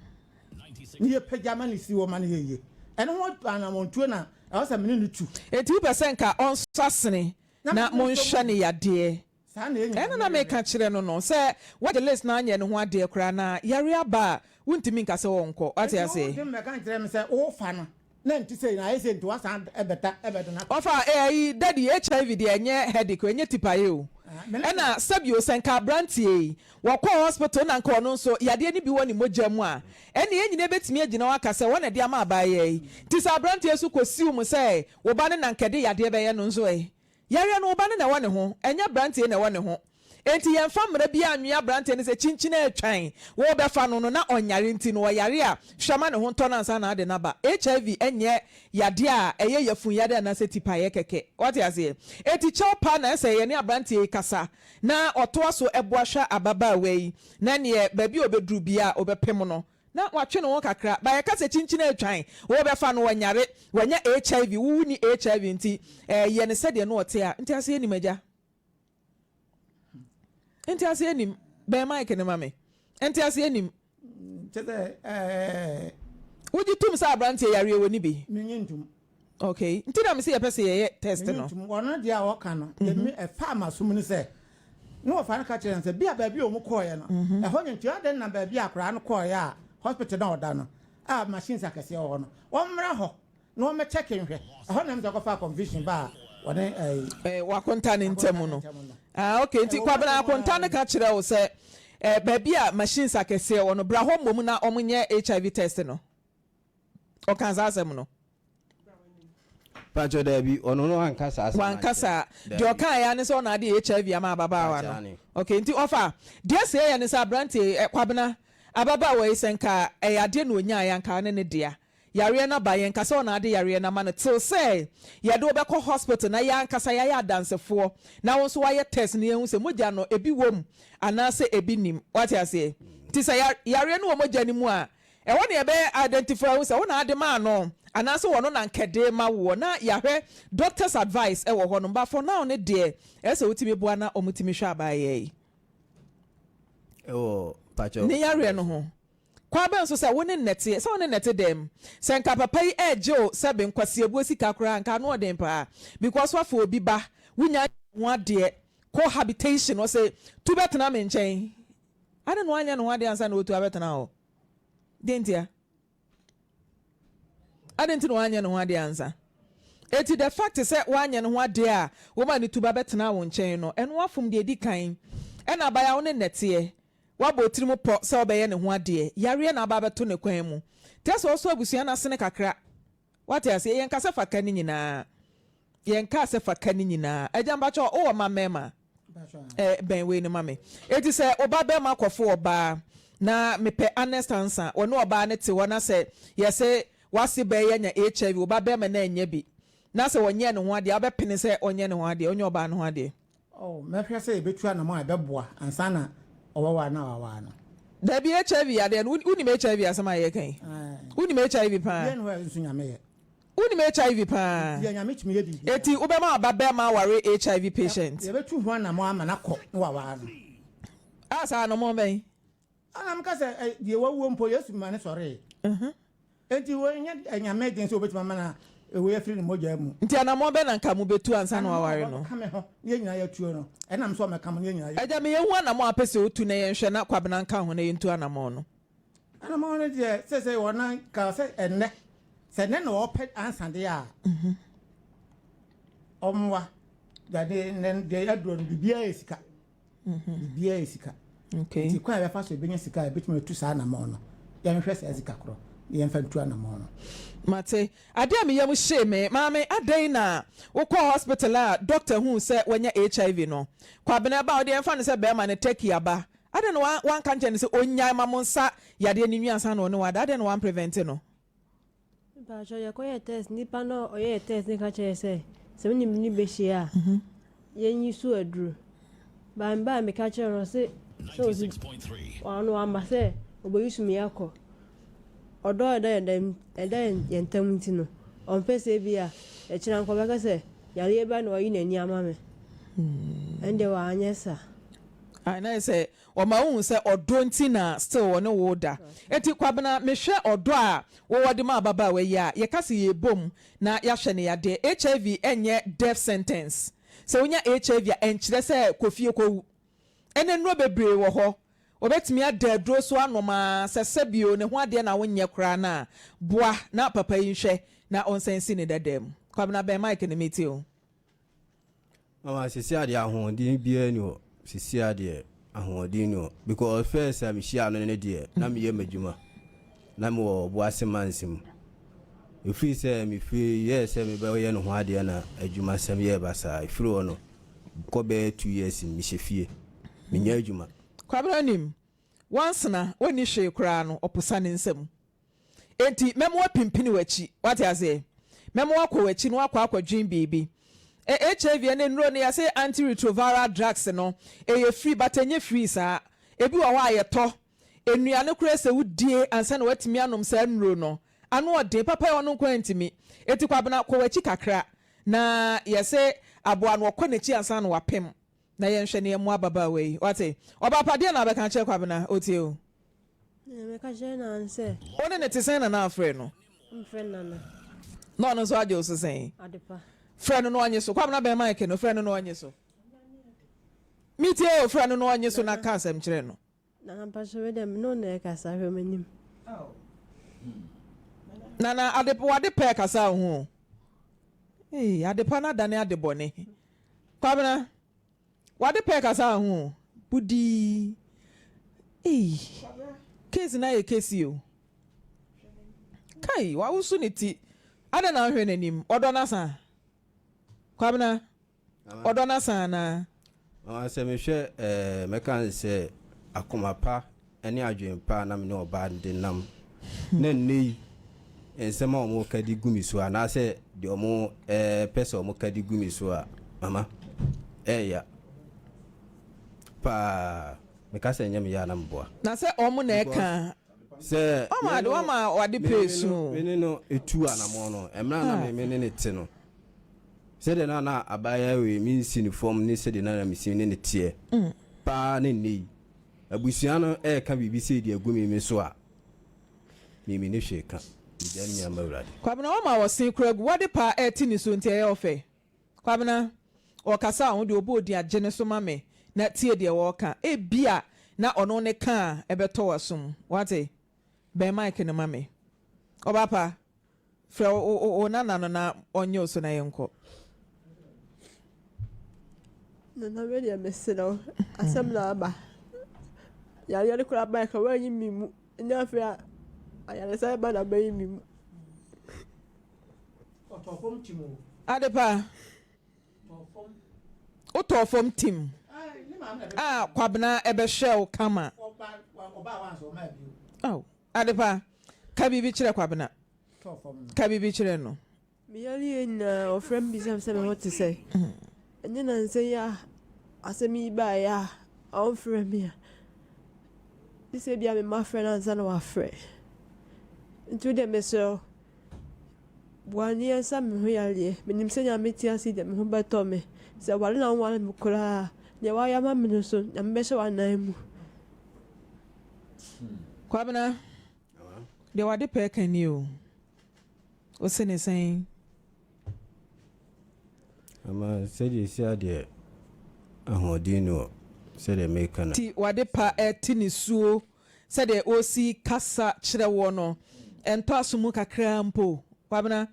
na yɛpagya ma no si hɔ ma no yɛ yie. Ɛno ho anammɔntuo na ɛwɔ sɛ me ne no tu. Enti wopɛ sɛ nka ɔnsɔ asene na monhwɛ no yadeɛ? Saa na yɛn nyinaa Ɛno na meka kyerɛ no no, sɛ wagye list na anyɛ ne ho adeɛ koraa na yareɛ aba a, wontumi nka sɛ ɔnkɔ. Wate Enti wo aseɛ? de mmɛka nkyerɛ me sɛ wofa no na nte sei na ayɛ sei nti woasan bɛta bɛde no akɔ. Ɔfa eh ayi daddy HIV deɛ ɛnyɛ headache o, ɛnyɛ tipaeɛ o. Ɛna sɛbio sɛ nka abranteɛ yi wɔkɔɔ hospital na nka ɔno nso yadeɛ no bi wɔ ne mogya mu a, ɛnneɛ yɛn nyinaa bɛtumi agyina hɔ aka sɛ wɔn na ɛde ama abaayewa yi. Nti sɛ abranteɛ nso kɔsiw mo sɛ wo ba no na nka ɛde yadeɛ bɛyɛ no nso ɛ? Yareɛ no wo ba no na ɛwɔ ne ho, ɛnyɛ abranteɛ na ɛwɔ ne ho. Enti yɛmfa mmara biara nnwe aberanteɛ no sɛ kyinkyin a atwan worebɛfa no no na ɔnyare nti no ɔyare a, hwɛ ma ne ho ntɔ no ansa na ade no aba. HIV nyɛ yadeɛ a ɛyɛ yafunu yadeɛ anaasɛ tipaeɛ kɛkɛ. Woate aseɛ? Enti kyɛw pa na ɛsɛ yɛne aberanteɛ yi kasa na ɔtoa so boa hwɛ ababaawa yi na neɛ baabi a ɔbɛduru biara a ɔbɛpem no na watwe ne ho kakra. Ba yɛka sɛ kyinkyin atwan worebɛfa no ɔnyare, wanya HIV, wo wonni HIV nti yɛ no sɛdeɛ na ɔte a, nteaseɛ nnim agya. Nteaseɛ nnim. Bɛn mic no ma me. Nteaseɛ nnim. Kyɛ sɛ ɛɛ. Wogye tom sɛ aberanteɛ yareɛ wɔ ne bi? Menye ntom. Okay. Nti na mese yɛpɛ sɛ yɛyɛ test no. Menye ntom. Ɔno deɛ a ɔka no, deɛ me ɛfaa m'asom ne sɛ, ne wɔfa no ka kyerɛɛ no sɛ bi a baabi a wɔn kɔɔeɛ no, ɛhɔ nyɛ nti adɛn na baabi a akwadaa no kɔɔeɛ a hospital no a ɔda no a machines akɛseɛ wɔ hɔ no, wɔmmra hɔ. Na wɔn check nhwɛ. Ɛhɔ na ɛm sɛ ɔkɔfaa confusion baa wɔne ɛyi. Eh, wakonta ne ntam no. Ah, okay, nti Kwabena akonta no ka kyerɛ wo sɛ eh, baabi a machines akɛseɛ wɔ no, bra hɔ mmom na wɔn nyɛ HIV test no. Ɔkaa saa asɛm no. Pakyɛ daabi, ɔno no anka saa asɛm no Wanka ankyerɛ. saa. Deɛ Daabi. ɔkaeɛ ara ne sɛ ɔna ade HIV ama ababaawa Pakyɛ no. aane. Okay, nti ɔfa, deɛ sɛ ɛyɛ ne sɛ aberanteɛ yi, eh, Kwabena, ababaawa yi sɛ nka ɛyɛ adeɛ na ɔnyaeɛ a nka ne ne dea. Yareɛ no aba, yɛnka sɛ ɔna ade yareɛ no ama no till sɛ yɛde wo bɛkɔ hospital na yɛn ankasa yɛayɛ adansefoɔ na wo nso woayɛ test na yɛahu sɛ mogya no ebi wɔ mu anaasɛ ebi nnim. Woate aseɛ? Nti sɛ yareɛ no wɔ mogya no mu a, ɛhɔ na yɛbɛ identify ahu sɛ wo na ade maa no anaasɛ ɔno na anka ɛde rema woɔ na yɛahwɛ doctor's advice wɔ hɔnom. But for now no deɛ, ɛsɛ sɛ wotumi boa na wɔtumi hwɛ abaayewa yi Ɛwɔ pakyɛw. ne yareɛ no ho. Kwan bɛn so sɛ wo ne nnɛteɛ, sɛ wo ne nnɛte dɛm? Sɛ nka papa yi ɛregye wo sɛbe nkwasiabuo sika koraa nka ano ɔden paa because wafa obi ba, wonya ho adeɛ, cohabitation, ɔse tu bɛtena me nkyɛn. Adɛn na wanyɛ ne ho adeɛ ansa na ɔretu abɛtena hɔ? Deɛ ntia? Adɛn nti na wanyɛ ne ho adeɛ ansa? Eti the fact sɛ wanyɛ ne ho adeɛ a woma ne tu ba bɛtena wo nkyɛn no, ɛno afom deɛ ɛdi kan. Ɛna abaayewa wo ne nnɛteɛ, Wabɔ otirim pɔ sɛ ɔbɛyɛ ne ho adeɛ. Yareɛ na aba abɛto ne kwan mu. Kyerɛ sɛ ɔsɔ abusua no asene kakra. Wate aseɛ? Yɛnka sɛ fa ka ne nyinaa. Yɛnkaa sɛ fa ka ne nyinaa. Agya mpakyɛ wowɔ mma mmarima? Eh, bɛn wei no ma me. Enti sɛ wo ba barima kɔfo ɔbaa, na mepɛ honest answer, wɔne ɔbaa no te hɔ na sɛ yɛse w'ase baa yi anya HIV, wo ba barima no annya bi, na sɛ ɔnyɛɛ ne ho adeɛ a, wobɛpene sɛ ɔnyɛ ne ho adeɛ, ɔnyɛ ɔbaa no ho adeɛ? Oh, mɛhwɛ sɛ yɛbɛtu anamɔn a ɛbɛboa ansa na ɔbɛware na waware no. Dabi, HIV yadeɛ no, wonim HIV asɛm a yɛreka yi? Wonim HIV paa? Obiara nni hɔ a ɛnso Nyame yɛ. Wonim HIV paa? Deɛ Nyame tumi yɛ biribiara. Enti wobɛma wo ba bɛrima aware HIV patient? Yɛbɛtu ho anamɔn ama no akɔ na waware no. Ah, saa anamɔn bɛn? Ɛna meka sɛ, ɛ, deɛ wawuo mpo, Yesu ma no sɔree. Enti wei nyɛ Nyame den sɛ obetumi ama no wei afiri ne mogya mu. Nti anammɔn bɛn na nka mubetu ansa na waware no? Anammɔn a ɔbɛka me ho na yɛn nyinaa yɛatuo no, ɛnam sɛ ɔmmɛka mo na yɛn nyinaa yɛatu. Agya, me yɛnhu anammɔn a wopɛ sɛ otu na yɛnhwɛ na Kwabena nka ho na yɛntu anammɔn no. Anammɔn no deɛ, seesei wɔn ka sɛ ɛnnɛ, sɛ ɛnnɛ na ɔpɛ ansa deɛ a, ɔmmoa. Deɛ deɛ aduro no, biribiara yɛ sika. Biribiara yɛ sika. Nti kwan a yɛbɛfa so yɛbɛnya sika a yɛbɛtumi atu saa anammɔn no, yɛnhwɛ saa sika korɔ na yɛmfa ntu anammɔn no. Mate. Adeɛ a me yam hyee me, maame adɛn na wokɔɔ hospital a doctor huu sɛ wanya HIV no? Kwabena ɛba a wodeɛ yɛmfa no sɛ bɛɛma no turkey aba, adɛn na wanka nkyerɛ no sɛ ɔnyae ma mo nsa yadeɛ no nwi ansa na ɔne wo ada, adɛn na wan prevent no? Mpakyɛw yɛkɔyɛɛ test nipa no a ɔyɛɛ test no ka kyerɛɛ sɛ sɛ me ne no bɛhyia a yɛnyi so aduru. By and by meka kyerɛɛ no ɔse sɛ ɔsi ɔno wamba sɛ ɔbɛyi so me akɔ. Ɔdɔ a ɛda yɛn dam ɛda yɛn ntam nti no ɔmpɛ sɛ ebi a ɛkyena nka ɔbɛka sɛ yareɛ bi a na wayi n'ani ama me. Ɛndeɛ wanyɛ saa. Ae na ayɛ sɛ Ɔma wohu sɛ ɔdɔ nti na still ɔne wo da. Enti Kwabena mehwɛ ɔdɔ a wowɔ de ma ababaawa yi a, yɛka sɛ yɛbom na yɛahwɛ no yadeɛ. HIV nyɛ death sentence. Sɛ wonya HIV a ɛnkyerɛ sɛ kɔ fie kɔwu. Ɛnɛ nnuro bebree wɔ hɔ, wɔbɛtumi ada aduro so anom ara, sɛ sɛbio ne ho adeɛ na wonyɛ koraa no a, boa na papa yi nhwɛ na ɔnsan nsi ne dada mu. Kwabena bɛn mic no metie wo. Mama sisi adeɛ ahoɔden biara ni hɔ. Sisi adeɛ ahoɔden ni hɔ because first a mehyia no ne deɛ na meyɛ m'adwuma na mewɔ Ɔboase Manse mu. Ɛfiri sɛ mefiri yɛɛ sɛ mebɛyɛ ne ho adeɛ na adwumasɛm yɛɛ basaa. Ɛfiri hɔ no kɔ bɛyɛ 2 years mehyɛ fie menyɛ adwuma. Kwabena nim wansena wɔnni hwee koraa no, ɔposa ne nsam. Enti mɛma wapimpini w'akyi. Wate aseɛ? Mɛma wakɔ w'akyi na wakɔ akɔdwen biribi. HIV ne nnuro no, yɛse antiretroviral drugs no, ɛyɛ free, but ɛnyɛ free saa. Ebi wɔ hɔ a yɛtɔ. Nnuane koraa sɛ wodie ansa na watumi anom saa nnuro no. Ano ɔden papa yɛ ɔno nko ntumi. Eti Kwabena, kɔ w'akyi kakra na yɛse aboa no ɔkɔ n'akyi ansa na wapem na yɛnhwɛ ne yɛmmoa ababaawa yi. Wate? Ɔbaapa, deɛ na abɛka kyerɛ Kwabena? Otie o. Meka kyerɛ no sɛ. Wo ne ne te sɛn na na afrɛ no? Mfrɛ Nana. Na ɔno nso agye wo so sɛn? Adepa. Frɛ no na ɔnye so. Kwabena, bɛn mic no, frɛ no na ɔnye so. Metie o, frɛ no na ɔnye so na ka asɛm kyerɛ no. Nana, mpakyɛ, wei dɛ me ne wo na ɛkasa, hwɛ m'anim. Nana, ade wade pɛ kasa wo ho. Ee, adepa no adane ade bɔne. Kwabena, wade pɛ kasa wo ho. Budii. Ee, case na yɛ case o. Kai, wawoso ne ti. Adɛn na wohwɛ n'anim? Ɔdɔ no asa? Kwabena, ɔdɔ no asa anaa? Mama, sɛ mehwɛ mɛka ne sɛ akoma pa ne adwene pa na me ne ɔbaa no de nam na nnɛ yi nsɛm a wɔka de gu me so anaasɛ deɛ wɔn pɛ sɛ wɔka de gu me so a, mama, ɛɛya paa. Meka sɛ ɛnyɛ me yɛ a na meboa. Na sɛ ɔmo na ɛka. Sɛ ɔma ade wama wade pɛ esu. Me ne no etu anamɔ no, mmerɛ na me ne ne te no, sɛdeɛ na abaayewa wei mensi ne fam ne sɛdeɛ na mesi ne ne teɛ paa ne nnɛ yi abusua no ɛreka biribi sɛ ɛdi agu me so a, mimi ne hwee ka megya ne nyinaa ma Awurade. Kwabena, wama wɔsen kora gu wade pa ɛte ne so nti ɛyɛ ɔfɛ. Kwabena, ɔkasa a, ɔho deɛ ɔbɔ odi agye ne so ma me na tie deɛ wɔɔka. Ebia na ɔno ne ka a ɛbɛtɔ w'asom. Wate? Bɛn mic no ma me. Ɔba pa, frɛ wo nana no na ɔnyɛ wo so na yɛnkɔ. Nana, wei deɛ mesrɛ wo, asɛm na aba. Yareɛ no koraa bae ka woanyi me mu. Ɛnyɛ afei a ayaresa ba na bɛyi me mu. Adepa, wotɔɔ fam tim a Kwabena ɛbɛhwɛ wo kama. Oh, Adepa, ka biribi kyerɛ Kwabena. Ka biribi kyerɛ no. Meyare yɛ nyinaa ɔfrɛ me bisa me sɛ me ho te sɛ. Ɛnyɛ nansa yi a asɛm yi baeɛ a ɔmfrɛ me a. Gye sɛ ebia me mma frɛ no ansa na wafrɛ. Nti wo deɛ mesrɛ wo, boa ne yɛnsa me ho yareɛ. Menim sɛ Nyame te ase yi deɛ me ho bɛtɔ me. Sɛ ware na wonware me koraa a, deɛ wayɛ ama me no so, Nyame bɛhyɛ w'anan mu. Kwabena, deɛ wade pɛ ka ni o. Wo se ne sɛn? Ama sɛdeɛ esi adeɛ ahoɔden ni hɔ sɛdeɛ meka no. Ti wade pa ɛte ne suo sɛdeɛ ɔsi kasa kyerɛ wɔ no, ɛntɔ aso mu kakra mpo. Kwabena,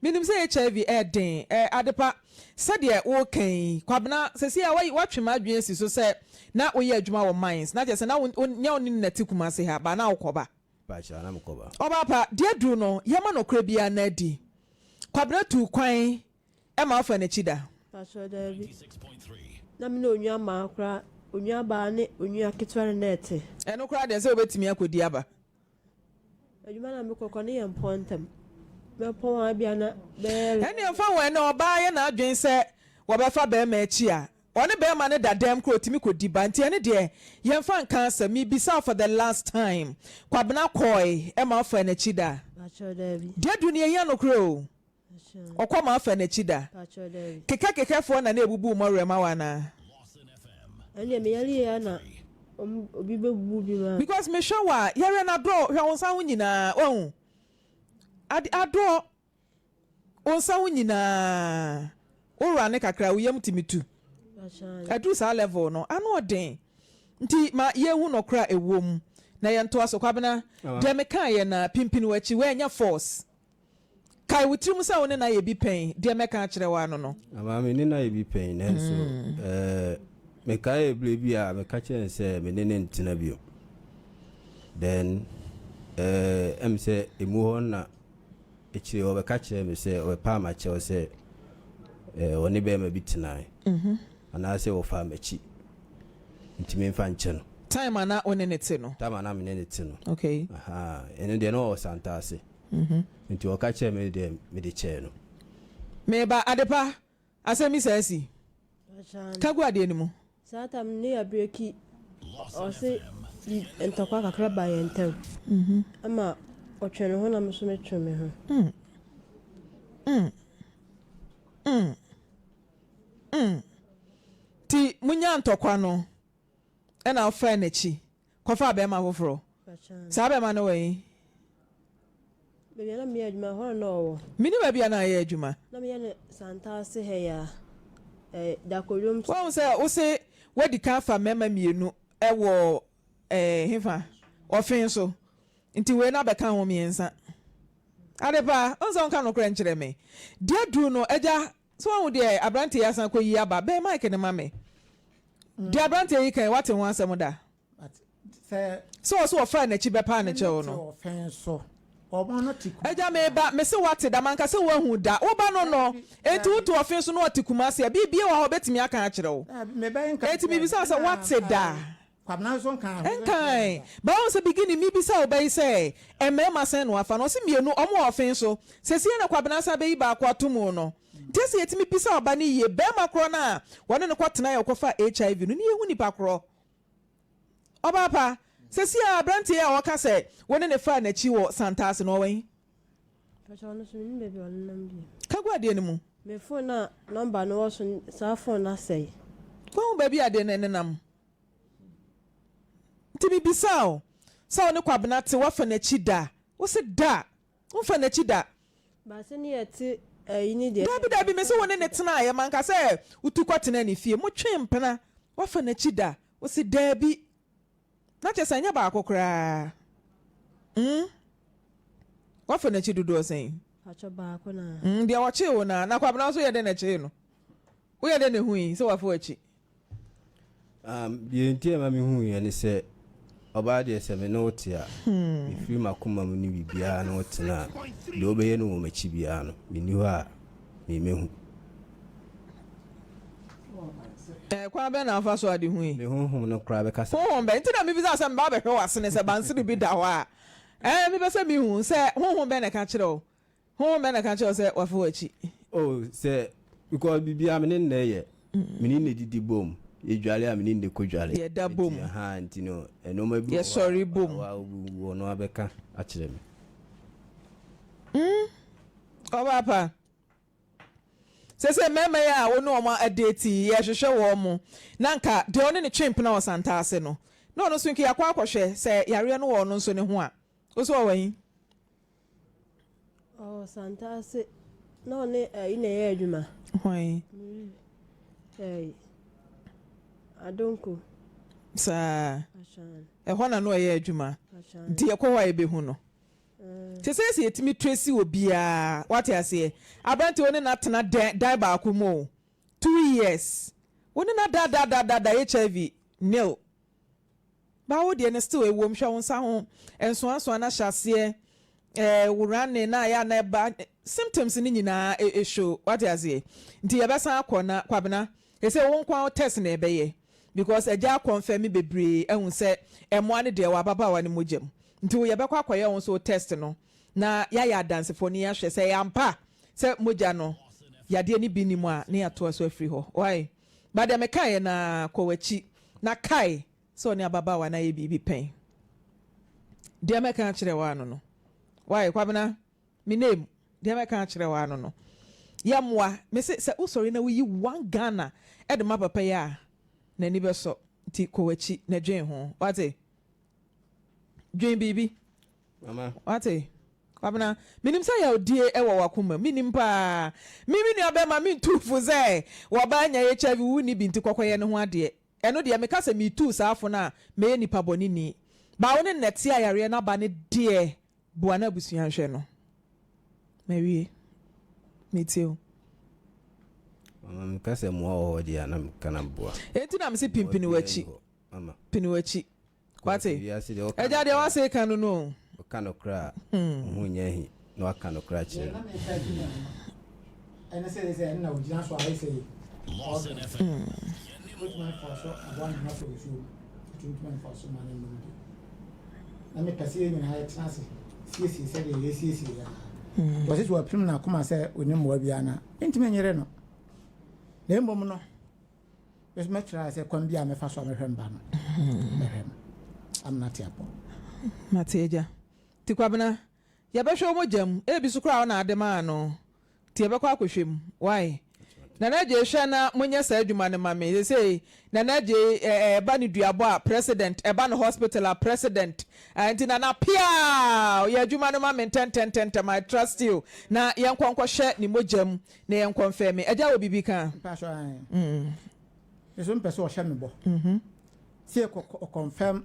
menim sɛ HIV ɛɛden ɛ. Adepa, sɛdeɛ woka yi, Kwabena, sɛsi a woatwe m'adwene asi so sɛ na woyɛ adwuma wɔ mines na kyerɛ sɛ na nyɛ wo ne no nate Kumase ha ba na wokɔba. Pakyɛ na mekɔba. Ɔbaapa, deɛ duru no, yɛma nɔkorɛ biara no adi. Kwabena tuu kwan ma wofa n'akyi da? Pakyɛ, daabi. Na me ne onua maa koraa, onua baa ne onua ketewa no na ɛte. Ɛno koraa deɛ sɛ wobɛtumi akɔdi aba. Adwuma na mekɔ kɔ ne yɛ mpɔn ntɛm. Mɛpɔn a bia na bɛyɛ. Ɛnneɛ mfa wɔn ɛnɛ ɔbaa yɛ n'adwene sɛ wɔbɛfa bɛrima akyi a, ɔne bɛrima no da dɛm koraa ɔtumi kɔdi ba, nti ɛno deɛ yɛmfa nka asɛm. Mebisa wo for the last time, Kwabena kɔe ma wofa n'akyi da? Pakyɛ, daabi. Deɛ du no yɛhia nokorɛ o. Ɔkɔ ma afa n'akyi da? Pakyɛ, daabi. Kekɛkekɛfoɔ na na ebubu mmɔwerɛ ma wo anaa? Ɛnneɛ meyare yie a na obi bɛbubu bi ma. Because mehwɛ wo a, yɛwerɛ no adɔ, hwɛ wo nsa ho nyinaa, wahu ade adɔ wo nsa ho nyinaa, wowura ne kakra wo yam tumi tu. Ɛduru saa level no, ano ɔden. Nti ma yɛnhu nɔkorɛ a ɛwɔ mu na yɛntoa so. Kwabena, deɛ mekaeɛ na pimpini w'akyi, woannya force. Kae wo tirim sɛ wo ne no ayɛ bi pɛn, deɛ mɛka akyerɛ wo ara no no. Ama me ne no ayɛ bi pɛn, nanso ɛɛ mekaee berɛ bi a meka kyerɛɛ no sɛ me ne no ntena bio. Then ɛɛ ɛm sɛ emu hɔ na akyire ɔbɛka kyerɛɛ me sɛ ɔbɛpaa m'akyɛw sɛ ɛɛ ɔne bɛrima bi tenae anaasɛ ɔfaa m'akyi nti memfa nkyɛ no. Time a na wo ne no te no? Time a na me ne no te no. Okay. Ahaa, ɛno deɛ na ɔwɔ Santase. Nti ɔka kyerɛɛ me deɛ mede kyɛɛ no. Meba Adepa, asɛm bi saa asi. Ka gu adeɛ no mu. Saa tam no ne yɛabreki ɔse ntɔkwa kakra baa yɛn ntam ama ɔtwe ne ho na me nso metwe me ho. Nti monyaa ntɔkwa no ɛna wofaa n'akyi kɔfaa bɛrima foforɔ. Saa bɛrima no wɔ he? Baabi a na meyɛ adwuma hɔ na na ɔwɔ. Menni baabi a na ayɛ adwuma. Na meyɛ no Santase ha yi ara, eh, Dakodwom. Woahu sɛ wose woadi kan afa mmarima mmienu wɔ eh, hefa? Ɔfe so. Nti wei no abɛka ho mmiɛnsa. Adepa, wohu sɛ wonka nokorɛ nkyerɛ me. Deɛ aduru no, agya, so woahu deɛ aberanteɛ yi asan akɔyi aba? Bɛn mic no ma me. Deɛ aberanteɛ yi ka yi, woate ho asɛm da? Sɛ ɔse ɔfaa n'akyi bɛpaa ne kyɛw no. Agya meba, mese woate da, manka sɛ woahu da. Wo ba no no, enti wote ɔfe so na ɔte Kumasi a, biribi wɔ hɔ a ɔbɛtumi aka akyerɛ wo. Enti mebisa wo sɛ woate da? Nkae. But woahu sɛ beginning mebisa wo ba yi sɛ mmarima sɛn na wafa no, ɔse mmienu, wɔn wɔ ɔfe so. Seesei na Kwabena asan abɛyi baako ato mu no. Nti ɛsɛ yɛtumi bisa ɔba no yie, barima korɔ no a wɔne no kɔtenaeɛ a ɔkɔfaa HIV no, ne yɛhu nipa korɔ. Ɔbaa pa, seesei a aberanteɛ yi a ɔka sɛ wo ne no faa n'akyi wɔ Santase no, ɔwɔ he? Mpakyɛ ɔno nso mennim baabi a ɔnenam bio. Ka gu adeɛ no mu. Me phone a number no wɔ so no, saa phone no asɛe. Woahu baabi a adeɛ no nenam? Nti mebisaa wo sɛ wo ne Kwabena te, woafa n'akyi da? Wose da! Womfa n'akyi da. But sɛ ne yɛ te ayi ne deɛ. Dabi dabi mese wo ne no tenaeɛ manka sɛ wotu kɔ tenaa ne fie motwee mpena wafa n'akyi da wose daabi na kyerɛ sɛ ɛnyɛ baako koraa mm wafa n'akyi dodoɔ sɛn. Pakyɛ baako naa. Mm deɛ ɔkyee wo naa na Kwabena nso yɛ dɛn na ɛkyee no woyɛ dɛn na ehui sɛ wafa w'akyi. Um, deɛ nti a ɛma mehuiɛ ne sɛ, ɔbaa deɛ sɛ me ne wo te a, mefiri m'akoma mu ne biribiara ne wo tena a, deɛ wobɛyɛ no wɔ m'akyi biara no, menni hɔ a memmɛhu. Eh, kwan bɛn na wofa so a de hui? Me honhom no koraa bɛkasa. Honhom bɛn? Nti na mebisa sɛ meba abɛhwɛ w'asene sɛ bansere bi da hɔ a. Eh, mepɛ sɛ mehu sɛ honhom bɛn na ɛka kyerɛ wo. Honhom bɛn na ɛka kyerɛ wo sɛ wafa w'akyi? Oh, sɛ, because biribiara me ne no na ɛyɛ. Me ne no didi bom. Yɛdware a, me ne no kɔdware. Yɛda bom. Nti, ahaa, nti no, nneɛma bi wɔ hɔ a, Yɛsɔre bom. wa, wa, ɔno abɛka akyerɛ me. Mm, ɔbaa pa. Seesei mmarima yi a wo ne wɔn adeeti yi, yɛrehwehwɛ wɔn. Na nka deɛ ɔne no twe mpena wɔ Santase no, na ɔno nso nka yɛakɔ akɔhwɛ sɛ yareɛ no wɔ ɔno nso ne ho a. Wo nso ɔwɔ he? Ɔwɔ Santase na ɔne ɛyi na ɛyɛ adwuma. Hwan? Ɛyi Adonko. Saa. Ɛhɔ na no ɔyɛ adwuma. Nti yɛkɔ hɔ a yɛbɛhu no. Te sɛ sɛ yɛtumi trace obiara, wate aseɛ? Aberante wo ne no atena dan baako mu o, 2 years, wo ne no adadaadadaada HIV nil. Ba wo deɛ no still ɛwom, hwɛ wo nsa ho nsoansoa no ahyɛ aseɛ, eh, wo running na ayɛ a na ɛba, symptoms no nyinaa ɛshow, wate aseɛ? Nti yɛbɛsan akɔ na Kwabena, ɛsɛ wo nko ara wo test na ɛbɛyɛ because agya akɔnfɛme bebree ahu sɛ mmoa no deɛ ɛwɔ ababaawa no mogya mu. Nti wo yɛbɛkɔ akɔyɛ wo nso wo test no na yɛayɛ adansefoɔ no yɛahwɛ sɛ ɛyɛ ampa sɛ mogya no yadeɛ no bi nni mu a na yɛatoa so afiri hɔ. Wai? But deɛ mekaeɛ no ara, kɔ w'akyi na kae sɛ ɔne ababaawa no ayɛ biribi pɛn. Deɛ mɛka akyerɛ wo ano no. Wai, Kwabena, me name, deɛ mɛka akyerɛ wo ano no. Yɛmmoa, mese sɛ wosɔre na woyi one Ghana de ma papa yi a, n'ani bɛsɔ. Nti kɔ w'akyi na dwen ho. Wate? Dwen biribi. Mama. Wate? Kwabena, menim sɛ yawdie wɔ w'akoma mu. Menim paa. Me me nua bɛrima mentu fo sɛ wɔba anya HIV wo nni bi nti kɔkɔyɛ ne ho adeɛ. Ɛno deɛ meka sɛ metu saa fo no a mɛyɛ nipa bɔne ni. Ba wo ne nnɛteɛ a yareɛ no aba no deɛ boa na abusua nhwɛ no. Mawie. Metie o. Mama meka sɛ mmoa wɔ hɔ deɛ a na meka na meboa. Enti na mese pimpini w'akyi. Pini w'akyi. Wate? Agya deɛ w'ase ka no no o. Woka nokorɛ a, wo ho nyɛ ahi na woaka nokorɛ akyerɛ no. Ɛne sɛ sɛ ɛna ogyina so ayɛ sɛ wotumi afa so aboa ne ho afɔ nsuo mu wotumi afa so ma ne nom bi na mepɛ sɛ yɛn nyinaa yɛtena ase siesie sɛdeɛ yɛsiesie yɛ a wɔsɛ sɛ wapirim n'akoma sɛ ɔni mmoa biara na mentumi nyere no na mmom no mɛtra sɛ kwan bi a mɛfa so a mɛhwɛ mba no mɛhwɛ no amena te apɔ. Mate agya. Nti Kwabena, yɛbɛhwɛ wo mogya mu, ebi so koraa wo na ade maa no, nti yɛbɛkɔ akɔhwɛ mu. Wai? Nana Adjei hwɛ na monyɛ saa adwuma no ma me. Seesei Nana Adjei ɛ ɛba no duabɔ a, president, ɛba no hospital a, president. Ɛ nti Nana piaa! Yɛ adwuma no ma me ntɛntɛntɛntɛm, I trust you. Na yɛnkɔ nkɔhwɛ ne mogya mu na yɛn kɔnfɛn me. Agya wɔ biribi ka? Mpatsɔ ae. Me so mepɛ sɛ ɔhyɛ me bɔ. Sɛ yɛkɔ ɔkɔnfɛm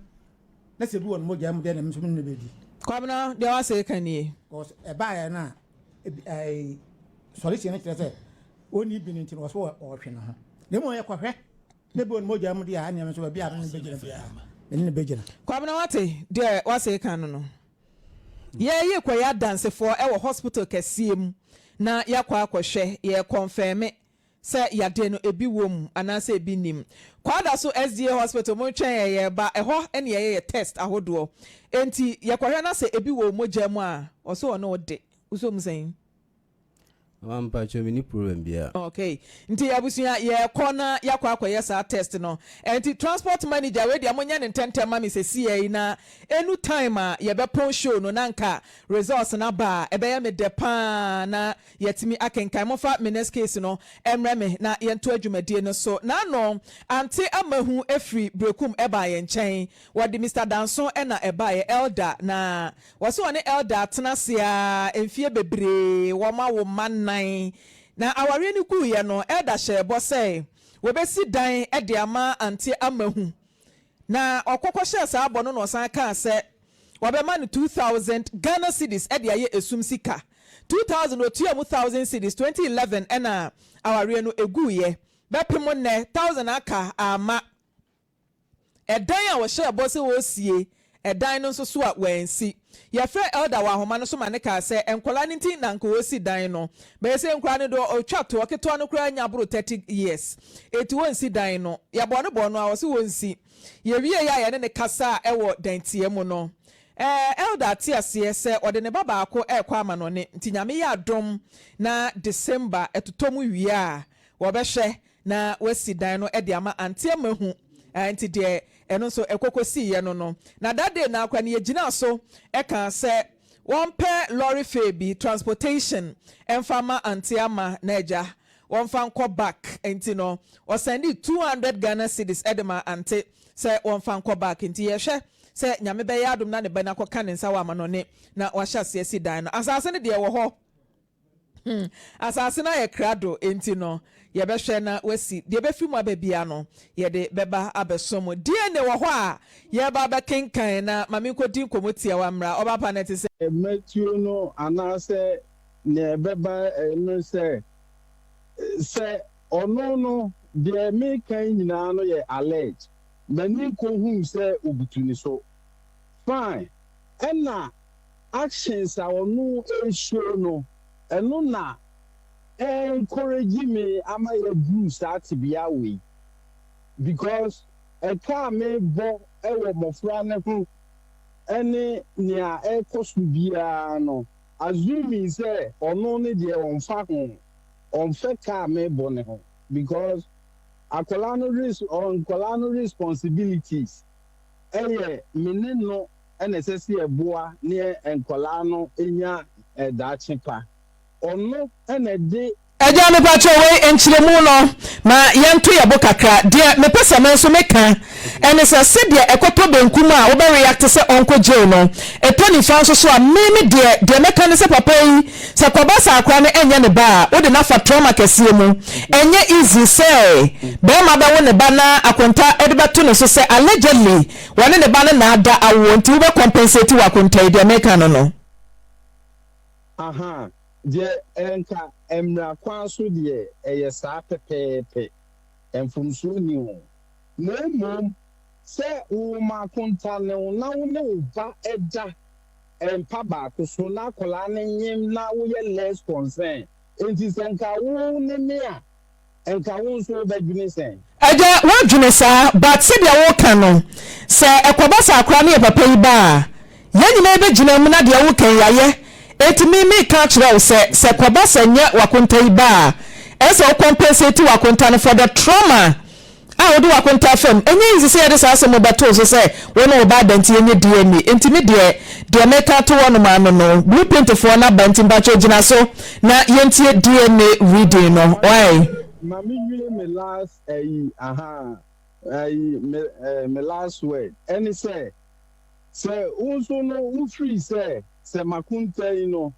na sɛ bi wɔ ne mogya mu deɛ na me nso me ne no bɛdi. Kwabena, deɛ w'asɛ ka nie. Because ɛbaeɛ no a, ɛɛ solution no kyerɛ sɛ ɔnni bi no nti no ɔso ɔretwe ne ho. Na mmom yɛkɔhwɛ na bi wɔ ne mogya mu deɛ a, ɛnneɛ me nso baabi a me ne no bɛgyina biara, me ne no bɛgyina. Kwabena wate deɛ w'asɛ ka no no? Yɛyi kɔyɛ adansefoɔ wɔ hospital kɛseɛ mu na yɛakɔ akɔhwɛ, yɛ kɔnfɛme sɛ yadeɛ no ebi wɔ mu anaasɛ ebi nnim. Kwadaso SDA hospital montwɛn yɛn yɛreba, ɛhɔ na yɛyɛ yɛ test ahodoɔ. Enti yɛkɔhwɛ na sɛ ebi wɔ wo mogya mu a, ɔse ɔne wo de. Wosɔ mu sɛn? Mama mpakyɛw menni problem biara. Okay nti abusua yɛkɔ na yakɔ akɔyɛ saa test no nti transport manager wei deɛ monyɛ no ntɛntɛm ma me sesiɛ yi na ɛnu time a yɛbɛpɔn show no na nka results no aba a ɛbɛyɛ me dɛ paa na yɛatumi akenkan momfa me next case no mmrɛ me na yɛntoa dwumadie no so Naano Ante Amahu firi Berekum baa yɛn nkyɛn wɔde Mister Danso na ɛbaeɛ Elder na Wɔse wɔne Elder atena ase ara mfeɛ bebree, wɔawo mma nnan. Na awareɛ no guiɛ no, Elder hyɛɛ bɔ sɛ wɔbɛsi dan de ama Auntie Amahu. Na ɔkɔ kɔhyɛɛ saa bɔ no na ɔsan kaa sɛ wɔbɛma no 2000 Ghana cedis de ayɛ esum sika. 2000 ɔtuaa mu 1000 cedis, 2011 na awareɛ no guiɛ. Bɛpem nnɛ, 1000 aka amma. Ɛdan a wɔhyɛɛ bɔ sɛ wɔresie ɛdan no nso so a wɔansi. Yɛfrɛɛ Elder wɔ ahoma no so ma no kaa sɛ nkwadaa no nti na anka wɔresi dan no. Bɛyɛ sɛ nkwadaa no deɛ ɔtwa toɔ, ketewa no koraa nnya boro 30 years. Enti wɔnsi dan no. Yɛbɔɔ no bɔɔ no ara ɔse wɔnsi. Yɛwieeɛ a yɛne no kasaa wɔ dantia mu no, Elder te aseɛ sɛ ɔde ne ba baako rekɔ amanɔne nti Nyame yɛ adom na December ɛtotɔ mu wie a wɔbɛhwɛ na wasi dan no de ama ante ama hu nti deɛ ɛno nso ɛkɔ kɔsiiɛ no no. Na that day no ara koraa no yɛgyinaa so kaa sɛ wɔmpɛ lorry fare bi, transportation, mfa mma ante ama na agya wɔmfa nkɔ back nti no ɔsɛndee 200 Ghana cedis de maa ante sɛ wɔmfa nkɔ back nti yɛhwɛ sɛ Nyame bɛyɛ adom na ne ba no akɔka ne nsa wɔ amanɔne na wahyɛ aseɛ asi dan no. Asase no deɛ ɛwɔ hɔ. Hmm, asase no ayɛ krado, enti no, yɛbɛhwɛ na wasi. Deɛ ɛbɛfiri mu aba biara no, yɛde bɛba abɛso mo. DNA wɔ hɔ a yɛreba abɛkenkan, na ma menkɔdi nkɔmmɔ tiawa mmra. Ɔba pa no, ɛte sɛn? Mmatuo no anaasɛ nea ɛbɛba no sɛ, sɛ ɔno no, deɛ meka yi nyinaa no yɛ alleged, m'ani nkɔhuu sɛ ɔbutu ne so. Fine, ɛna actions a ɔno reshow no, ɛno na ɛ-encourage me ama yɛaduru saa tebea wei. Because ɛka a mebɔ wɔ mmɔfra no ho ne nea ɛrekɔ so biara no, assuming sɛ ɔno ne deɛ ɔmfa ho, ɔmfɛ ka a mebɔ no ho because akwadaa no res nkwadaa no responsibilities ɛyɛ me ne no na ɛsɛ sɛ yɛboa ne nkwadaa no nya daakye pa. Ɔno na ɛde. Agya mepakyɛw wei nkyerɛmu no ma yɛnto yɛn bo kakra. Deɛ mepɛ sɛ me nso meka ɛne sɛ sedeɛ ɛkɔtɔ benkum a wobɛ react sɛ ɔnkɔ jail no ɛtɔ nifa nso so a me me deɛ deɛ mɛka ne sɛ papa yi sɛ kɔba sɛ akora no ɛnyɛ ne ba a wode no afa trauma kɛseɛ mu ɛnyɛ easy sɛ bɛɛma bɛwo ne ba na akonta de bɛto ne so sɛ allegedly Wɔne ne ba no na ada awoɔ nti wobɛ compensate wɔ akonta yi deɛ meka no no. Ahaa. Deɛ nka mmara kwan so deɛ ɛyɛ saa pɛpɛɛpɛ, mfomsoɔ nni ho. Na mmom sɛ wo mmakonta ne wo na wo ne wo ba da mpa baako so na akwadaa no nyem na woyɛ less concern, enti sɛ nka wo ne me a, Nka wo nso wobɛdwene sɛn? Agya, woadwene saa, but sɛdeɛ woreka no, sɛ ɛkɔba sɛ akora no yɛ papa yi ba a, yɛn nyinaa bɛgyina mu na deɛ woreka yi yɛayɛ. Enti me mereka akyerɛ wo sɛ, sɛ ɛkɔba sɛ ɛnyɛ w'akonta yi ba a, ɛsɛ sɛ wo compensate w'akonta no for the trauma a wode w'akonta afa mu. Ɛnyɛ easy sɛ yɛde saa asɛm yi bɛto wo so sɛ wo ne wo ba ada nti yɛnyɛ DNA. Enti me deɛ, deɛ mereka ato hɔnom ara no no, Blueprint foɔ no aba nti mpakyɛw gyina so na yɛntie DNA reading no. Wai? Ma me nwie me last ayi ahaa ayi me eh me last word ɛne sɛ, sɛ wo nso no wo firi sɛ sɛ m'akonta yi no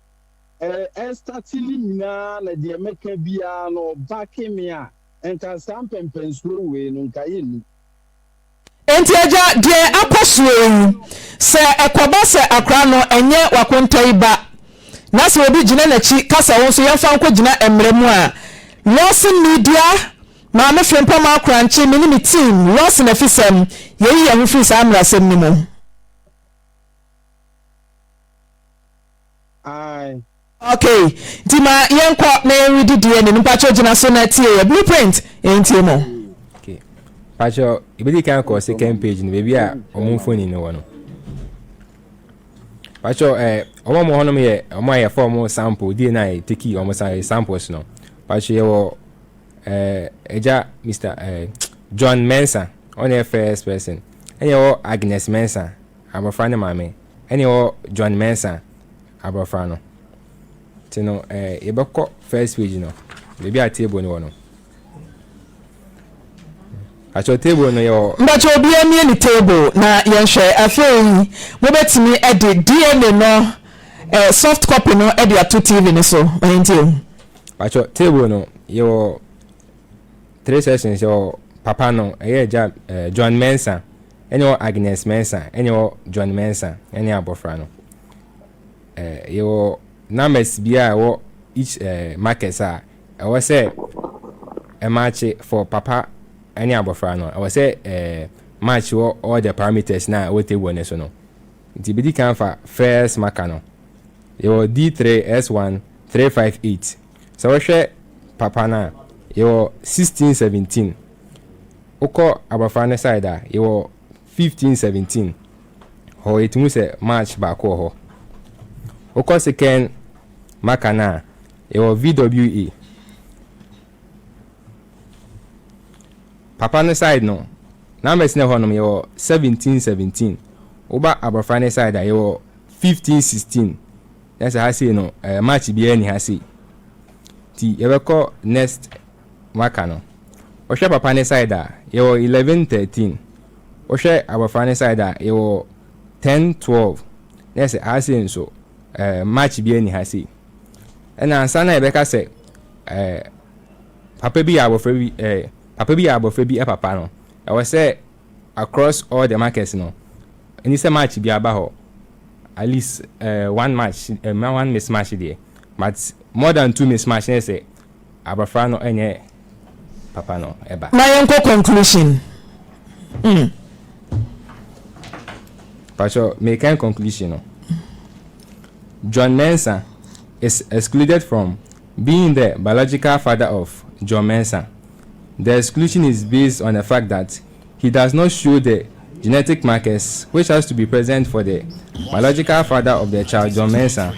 ɛ ɛstate ne nyinaa na deɛ mɛka biara no ɔbacke me a, Nka saa mpɛnpɛnsoɔ wei no nka yɛnnu. Enti agya, deɛ akɔ soɔ yi, sɛ ɛkɔba sɛ akora no ɛnyɛ w'akonta yi ba, na sɛ obi gyina n'akyi ka sɛ wo nso yɛmfa nkɔgyina mmara mu a, Lawson Media, Maame Frimpong Akorankye, me ne me team, Lawson Afisɛm, yɛyi yɛn ho firi saa mmarasɛm no mu. Ae. Ok nti ma yɛnkɔ na yɛn redi DNA no mpakyɛw gyina so na tie yɛ blueprint yɛn tie mo. Ok mpakyɛw ebedi kan kɔ second page no baabi a wɔn mfoni no wɔ no mpakyɛw ɛɛ eh, wɔn a wɔn hɔnom yɛ wɔn a yɛfa wɔn sample DNA a yɛ take wɔn samples no mpakyɛw yɛwɔ ɛɛ eh, ɛgya Mr ɛɛ eh, John Mensah ɔna yɛ first person ɛna yɛwɔ Agnes Mensah abɔfra ne maame ɛna yɛwɔ John Mensah. Abɔfra no. Nti no eh, yɛbɛkɔ first page no, baabi a table no wɔ no. Akyɛ table no yɛwɔ. Mpakyɛ obiara mmie ne table na yɛnhwɛ. Afei mobɛtumi de DNA no eh, soft copy no de ato TV no so. Ma yɛntie o. Pakyɛ table no yɛwɔ three sections yɛwɔ papa no ɛyɛ agya eh, John Mensah ɛne wɔ Agnes Mensah ɛne wɔ John Mensah ɛne abɔfra no. Eh, yɛwɔ numbers bi a ɛwɔ each eh, markers a ɛwɔ sɛ ɛmaakye for papa ɛne abɔfra no ɛwɔ sɛ eh, match wɔ all the parameters na ɛwɔ table no so no. Nti bɛdi kan fa first marker no. Yɛwɔ D3 S1 358. Sɛ wohwɛ papa no a, yɛwɔ 16 17. Wokɔ abɔfra no side a, yɛwɔ 15 17. Hɔ yɛtumi hu sɛ match baako wɔ hɔ. Wokɔ second marker no a, yɛwɔ VWA. Papa no side no, numbers no ɛhɔ nom yɛwɔ 17 17. Woba abɔfra no side a, yɛwɔ 15 16. Na sɛ ha sei no, eh, match biara ni ha sei. Nti yɛbɛkɔ next marker no. Wohwɛ papa no side a, yɛwɔ 11 13. Wohwɛ abɔfra no side a, yɛwɔ 10 12. Na sɛ ha sei nso, eh, match biara ni ha sei. Ɛna ansa na yɛbɛka sɛ eh, papa bi yɛ abɔfra bi eh, papa bi yɛ abɔfra bi papa no, ɛwɔ sɛ across all the markets no, ɛni sɛ match bi aba hɔ, at least eh, one match, eh, one mismatch deɛ, but more than two mismatch na sɛ abɔfra no ɛnyɛ papa no ɛba. Ma yɛnkɔ conclusion. Mm. Pacho, mekan conclusion no. John Mensah is excluded from being the biological father of John Mensah. The exclusion is based on the fact that he does not show the genetic markers which has to be present for the biological father of the child, John Mensah,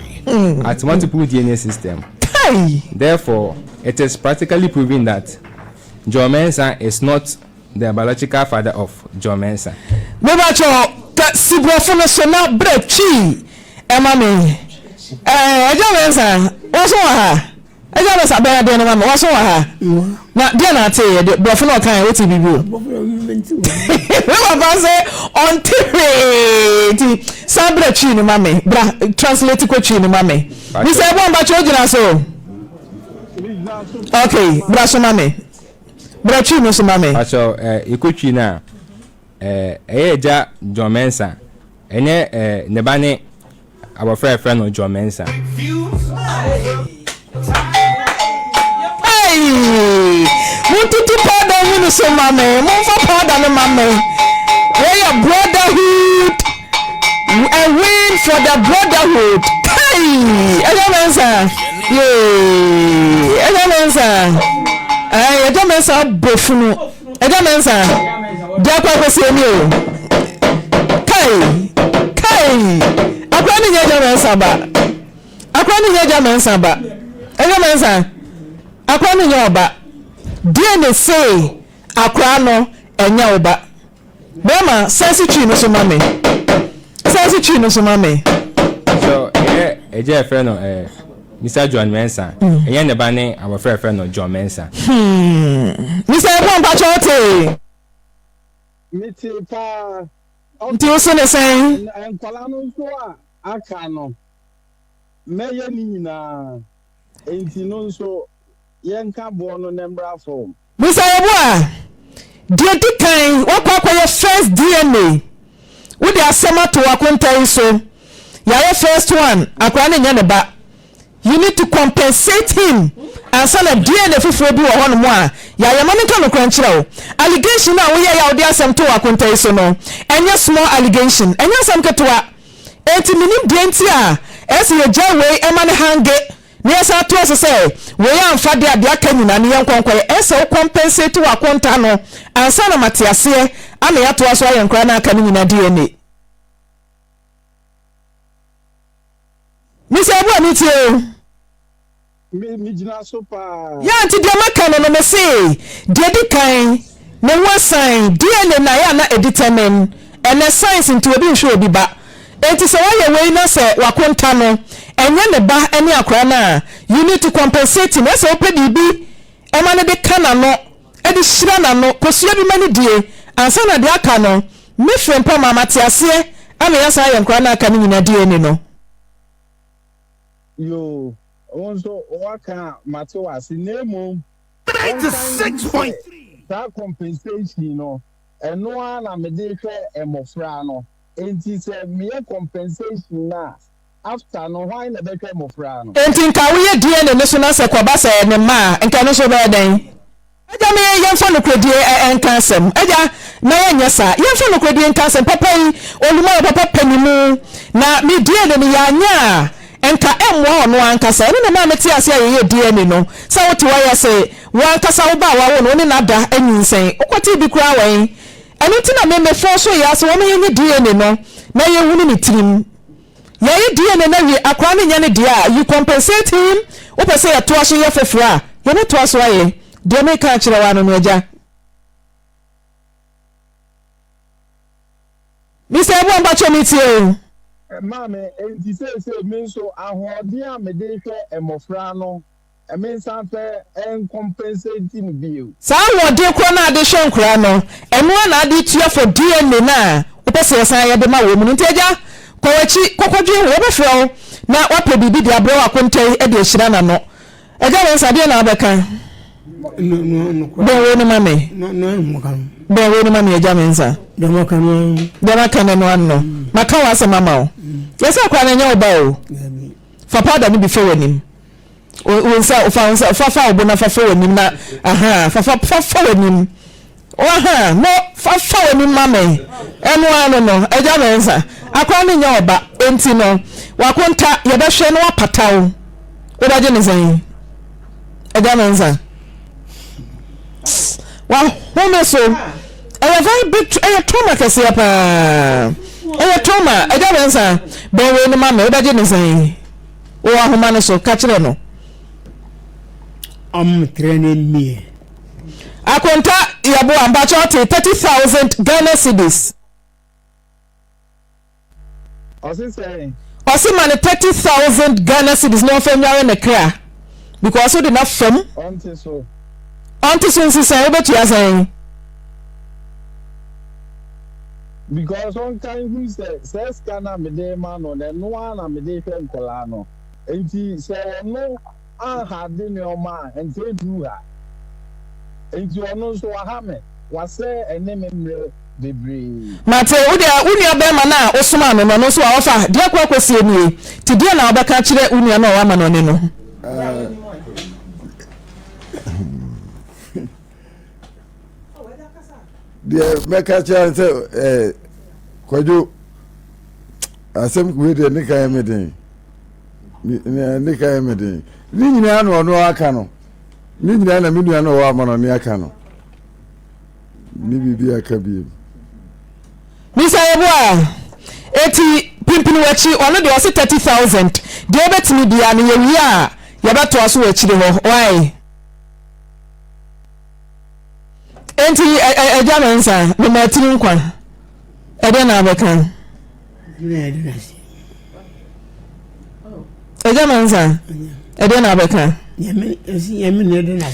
at multiple DNA system. Therefore, it is practically proven that John Mensah is not the biological father of John Mensah. Mepakyɛw, ka si borɔfo no so na bra Twi ma me. Eh, Agya Mensah, waso wɔ ha? Agya Mensah, bɛn adeɛ no ma me, waso wɔ ha? Na deɛ na ate yɛ, deɛ borɔfo no ɔkaeɛ, wote biribi o? Me papa sɛ ɔnte hwee, nti san bra Twi no ma me, bra translate kɔ Twi no ma me. Mr. Eboah, mpakyɛw wogyina so? Okay, bra so ma me. Bra Twi no so ma me. Pakyɛw, eh, yɛkɔ Twi no a, eh, ɛyɛ Agya John Mensah, ɛnyɛ eh, ne ba ne abɔfra a yɛfrɛ no John Mensah. so ma me. Momfa powder no ma me. Wei yɛ brotherhood. A win for the brotherhood. Kai! Ɛyɛ Mensah. Yee! Ɛyɛ Mensah. Ɛɛ, ɛyɛ Mensah abɔ funu. Ɛyɛ Mensah. Deɛ akɔ akɔsi ani o. Kai! Kai! Akora ne nyɛ ɛyɛ Mensah ba. Akora no nyɛ Agya Mensah ba. Agya Mensah, akora no nyɛ ɔba. Deɛ ne see akora no ɛnyɛ wo ba. Bɛrima, san si twi no so ma me. San si twi no so ma me. So ɛyɛ agya a yɛfrɛ no eh, Mr. John Mensah. Mm. Ɛnyɛ ne ba ne abɔfra a yɛfrɛ no John Mensah. Hmm. Mr. Eboa mpakyɛ wote? Mete paa. Nti wo so ne sɛn? Nkwadaa no nso a aka no, mɛyɛ ne nyinaa. Enti no nso, yɛnka boɔ no na ɛmmra fam. Mister Yeboah, deɛ ɛdi kan woakɔ akɔyɛ first DNA, wode asɛm ato w'akonta yi so, yɛayɛ first one, akwadaa no nyɛ ne ba, you need to compensate him ansa na DNA foforɔ bi wɔ hɔnom a yɛayɛ. Ma menka nokorɛ nkyerɛ wo, allegation no a woyɛeɛ a wode asɛm too w'akonta yi so no, ɛnyɛ small allegation, ɛnyɛ asɛm ketewa. Enti mennim deɛ nti a ɛyɛ sɛ yɛgyae wei ma no hange na yɛsan toa so sɛ wei amfa deɛ a deɛ aka nyinaa no yɛnkɔ nkɔyɛ. Ɛyɛ sɛ wo compensate w'akonta no ansa na mate aseɛ ama yɛatoa so ayɛ nkoraa no a aka no nyinaa DNA. Mister Abuah metie o. Me me gyina so paa. Yeah nti deɛ maka no no me se deɛ di kan ne ho asan DNA na yɛ a na ɛdetermine ɛnɛ science nti obi nhwɛ obi ba enti sɛ wayɛ wei na sɛ wakonta no ɛnyɛ ne ba ne akora no a you need to compensate him ɛsɛ wopɛ biribi ɛma no de ka n'ano ɛde hyira n'ano kosua bi ma no die ansa na deɛ aka no me frempɔ ma mate aseɛ ama yɛasan ayɛ nkora no aka no nyina DNA no. Yoo, wo nso woaka a mate wo ase na mmom wɔnka nhu sɛ saa compensation no ɛno ara na mede hwɛ mmɔfra no enti sɛ meyɛ compensation no a after no hwan na ɛbɛhwɛ mmɔfra no? Enti nka woyɛ DNA no so na sɛ kɔba sɛ ɛyɛ ne mma a nka ɛno nso wobɛyɛ dɛn? Agya me yɛmfa nokorɛdie nka asɛm. Agya, na yɛnyɛ saa. Yɛmfa nokorɛdie nka asɛm. Papa yi, Olumayo papa pɛ ne mu. Na me DNA no yɛanyɛ a, nka ɛmmoa ɔno ankasa. Ɛno na ɛmaa metee aseɛ a yɛyɛɛ DNA no. Sɛ wote hɔ yɛ se wo ankasa wo ba a woawo no, wo ne no ada anyinsɛn. Wokɔtee bi koraa wɔ he? Ɛno nti na me mefɔɔso yɛ ara sɛ wɔma yɛnyɛ DNA no na yɛnhunu ne tirim. Yɛayɛ DNA no awie, akwadaa no nyɛ ne deɛ a, you compensate him, wopɛ sɛ yɛtoa so yɛ foforɔ a, yɛbɛtoa so ayɛ. Deɛ mereka akyerɛ wo ara no no, agya. Mister Abuah, mpakyɛ metie o. Maame, enti seesei me nso ahoɔden a mede hwɛ mmɔfra no Me nsa mfɛ ncompensate no bio. Saa ahoɔden korɔ no a ade hwɛ nkoraa no, ɛno ara na ade tua for DNA no a wopɛ sɛ yɛsan yɛ de ma wɔ mu no. Nti agya, kɔ w'akyi, kɔ kɔdwen ho, wɔbɛfrɛ wo na woapɛ biribi de abrɛ wo akonta yi de ahyira n'ano. Agya Mensah, deɛn na wobɛka? Bɛn wei no ma me. Bɛn wei no ma me, Agya Mensah. Deɛ maka no ɛno ano no. Maka w'asɛm ama wo. Yɛsɛ akwadaa no ɛnyɛ wo ba o. Fa powder no bi fɛ w'anim. Wo nsa, fa wo nsa, fa fa wo bo na fa fa w'anim na, aha, fa fa fa fa w'anim. Aha, mo, fa fa w'anim ma me. Ɛno ara no no, agya me nsa. Akora no nyɛ ɔba, enti no, wakonta, yɛbɛhwɛ na wapata wo. Wobɛgye ne sɛn? Agya me nsa. Wahome so. Ɛyɛ very big, ɛyɛ trauma kɛseɛ paa. Ɛyɛ trauma, agya me nsa. Bɛn wei no ma me, wobɛgye ne sɛn? Wɔ ahoma no so, ka kyerɛ no. Ɔmo trɛ ne mmie. Akonta Yeboah mpakyɛ ɔte 30,000 Ghana cedis. Ɔse sɛn? Ɔse ma no 30,000 Ghana cedis na ɔmfa nnware ne kra because wode no afam. Ɔnte so. Ɔnte so nsi sɛn? Wobɛtua sɛn? Because ɔnka nhu sɛ saa sika no a mede rema no no ɛno ara na mede rehwɛ nkwadaa no. Nti sɛ ɔno anhade nneɛma a nka ɛnduru ha. Nti ɔno nso waha me, wasɛe ɛne me mmerɛ bebree. Mate, wo deɛ wo nua bɛɛma no a wo somaa no no ɔno nso a ɔfa deɛ kɔ akɔsie nie, nti deɛn na wobɛka akyerɛ wo nua no a ɔwɔ amanɔne no? Deɛ mɛka kyerɛ no sɛ ɛɛ Kwadwo asɛm wei deɛ ne ka yɛ me den ne ka yɛ me den ne nyinaa na ɔno aka no ne nyinaa na me nua no ɔwɔ amanɔne aka no ne biribi aka biem. Mr. Yeboah, eti pimpini w'akyi ɔno deɛ ɔse 30,000 deɛ wobɛtumi biara no yɛwie a yɛbɛtoa so wɔ akyire hɔ why? Enti agya me nsa mema atiri nkwa ɛdeɛ na abɛka agya me nsa ɛdeɛ na abɛka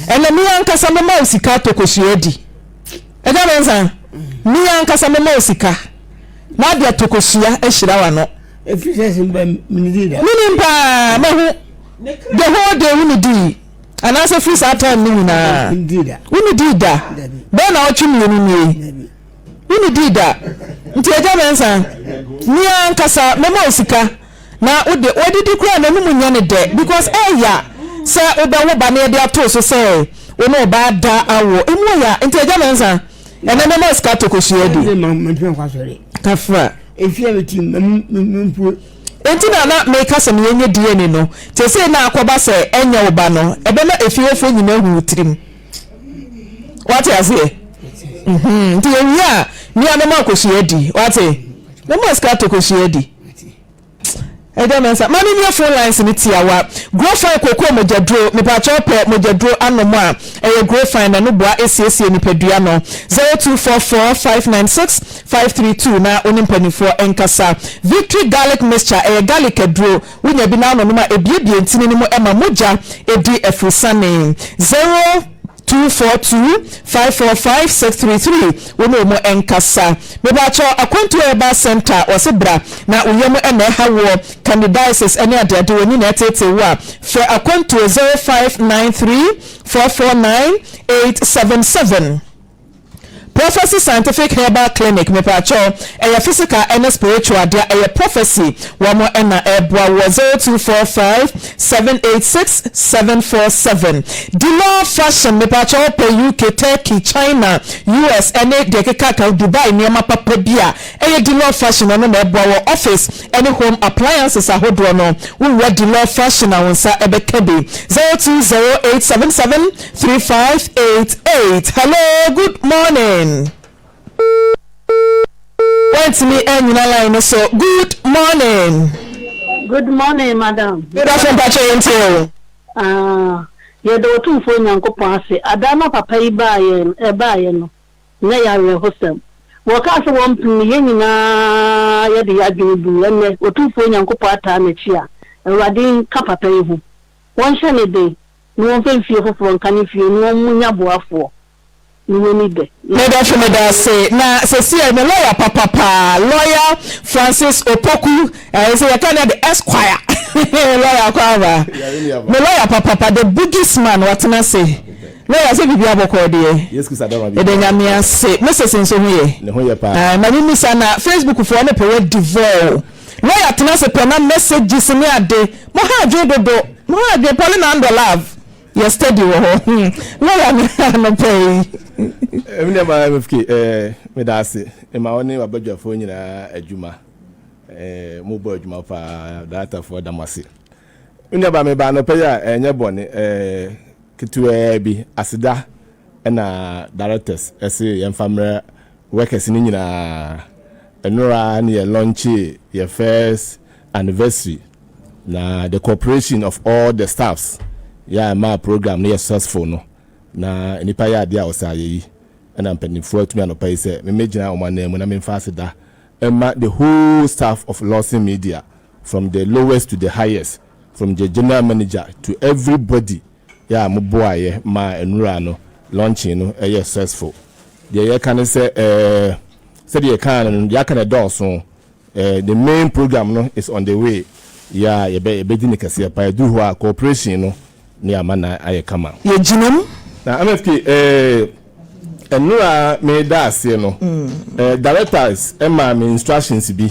ɛnna mi ankasa mema wo sika atɔ kosua adi agya me nsa mi ankasa mema wo sika na ade atɔ kosua ahyira w'ano menim paa mahu the whole day wo ne dii Anaasɛ firi saa time no nyinaa wonnidii da? Bɛyɛ naawɔtwe mmienu nie wonnidii da. Nti Agya Mensah, me ankasa mɛma wo sika na wode wadidi koraa n'anum nyɛ ne dɛ because ɛya sɛ wobɛwo ba na yɛde ato so sɛ wo ne ɔbaa da awo emu ɔya. Nti Agya Mensah, ɛnɛ mɛma wo sika atɔ kosua adi. Kafra. Enti na na meka sɛ ma yɛnyɛ DNA no. Seesei na akɔba sɛ ɛnyɛ wo ba no, ɛbɛma efie hɔfoɔ nyinaa ahu wo tirim. Woate aseɛ? Mhm. Nti yɛwie a, me a mɛma wo kosua adi. Woate? Mɛma wo sika atɔ kosua adi. Agya Mensah, ma me mmue phone lines no tiawa. Grofine kookoo mogyaduro, mepaakyɛw pɛ mogyaduro anom a, ɛyɛ Grofine na ɛno boa esiesie nipadua no. 0244 596 532 na wo ne mpanimfoɔ nkasa. Victory Garlic Mixture, ɛyɛ garlic aduro, wonya bi na anonom a, ɛbuebue ntini no mu ma mogya di afurusane. 0242 545 633 wo ne wɔn nkasa. Mepakyɛw, Akwantuo Herbal Centre, wɔse bra na wo yam na ɛha woɔ, candidiasis ne adeade, w'ani na ɛteetee wo a, frɛ Akwantuo 0593 449 877. Prophecy Scientific Herbal Clinic mepaakyɛw ɛyɛ physical ɛne spiritual dea ɛyɛ prophecy wɔn ɛna ɛboa woɔ 0245 786 747 Dilor Fashion mepaakyɛw wopɛ UK Turkey China US ɛne deɛ ɛkeka ka ho Dubai nneɛma papa bi a ɛyɛ Dilor Fashion ɔno na ɛboa wɔ office ɛne home appliances ahodoɔ no wowura Dilor Fashion a wo nsa ɛbɛka bi 020877 3588 hello good morning wantumi anyina line no so good morning. Good morning madam. Good afternoon mpakyɛ yɛn tie o. Ah, yɛda Otumfoɔ Nyankopɔn ase. Ada na papa yi baeɛ ɛbaeɛ no, na ɛyɛ awerɛhosɛm. Wɔkaa sɛ wɔmpene no, yɛn nyinaa yɛde yɛn adwene bui. Ɛnnɛ, Otumfoɔ Nyankopɔn ataa n'akyi a, Awurade nka papa yi ho. Wɔnhyɛ no den. Na wɔmfa mfie foforɔ nka ne fie na wɔnya boafoɔ na wɔnni dɛ. Me dɔfo meda ase na sɛsiɛ me lawyer papa paa lawyer Francis Opoku ɛɛ sɛ yɛka ne de Esquire lawyer kɔ aba me lawyer papa pa the boogies man watena ase lawyer sɛ biribi abɔkɔɔ deɛ yɛda nyame ase Mrs nso ho yɛ ɛɛ ma me misa na Facebook foɔ ne pɛ wɔ divɔɔ Lawyer tena ase pɛ na messages ne ade mo ha adwene dodo mo ha adwene Paulina Andor love yɛ steady wɔ hɔ hmm lawyer ne anɔpa yi. Me nua baa MFK eh, meda ase mema wo ne w'abadwafoɔ nyinaa adwuma eh, mobɔ adwuma paa, directorfoɔ da mo ase. Me nua baa meba anɔpa yi a ɛnyɛ bɔne eh, ketewaa bi aseda ɛna directors ɛse yɛmfa mmerɛ Workers no nyinaa, ɛnora ne yɛ launchee yɛ first anniversary na the cooperation of all the staffs yɛ a ɛmaa program no yɛ successful no na nnipa yɛ adeɛ a ɔsɛ ayɛyi ɛna mpanimfoɔ atumi anɔpa yi sɛ memmɛgyina wɔn anan mu na memfa aseda mma the whole staff of Lawson Media from the lowest to the highest from the general manager to everybody yɛ a moboaeɛ maa nnura no launching no yɛ successful. Deɛ yɛka ne sɛ eh, sɛdeɛ yɛkaa no no, deɛ aka no ɛdɔɔso. Eh, the main program no is on the way. Yɛ a yɛbɛ yɛbɛdi no kɛseɛ paa. Ɛduru hɔ a cooperation no ne ama no ayɛ kama. Yɛgyina mu. Na MFK, eh, nnura a meda aseɛ no, eh, directors maa me instructions bi.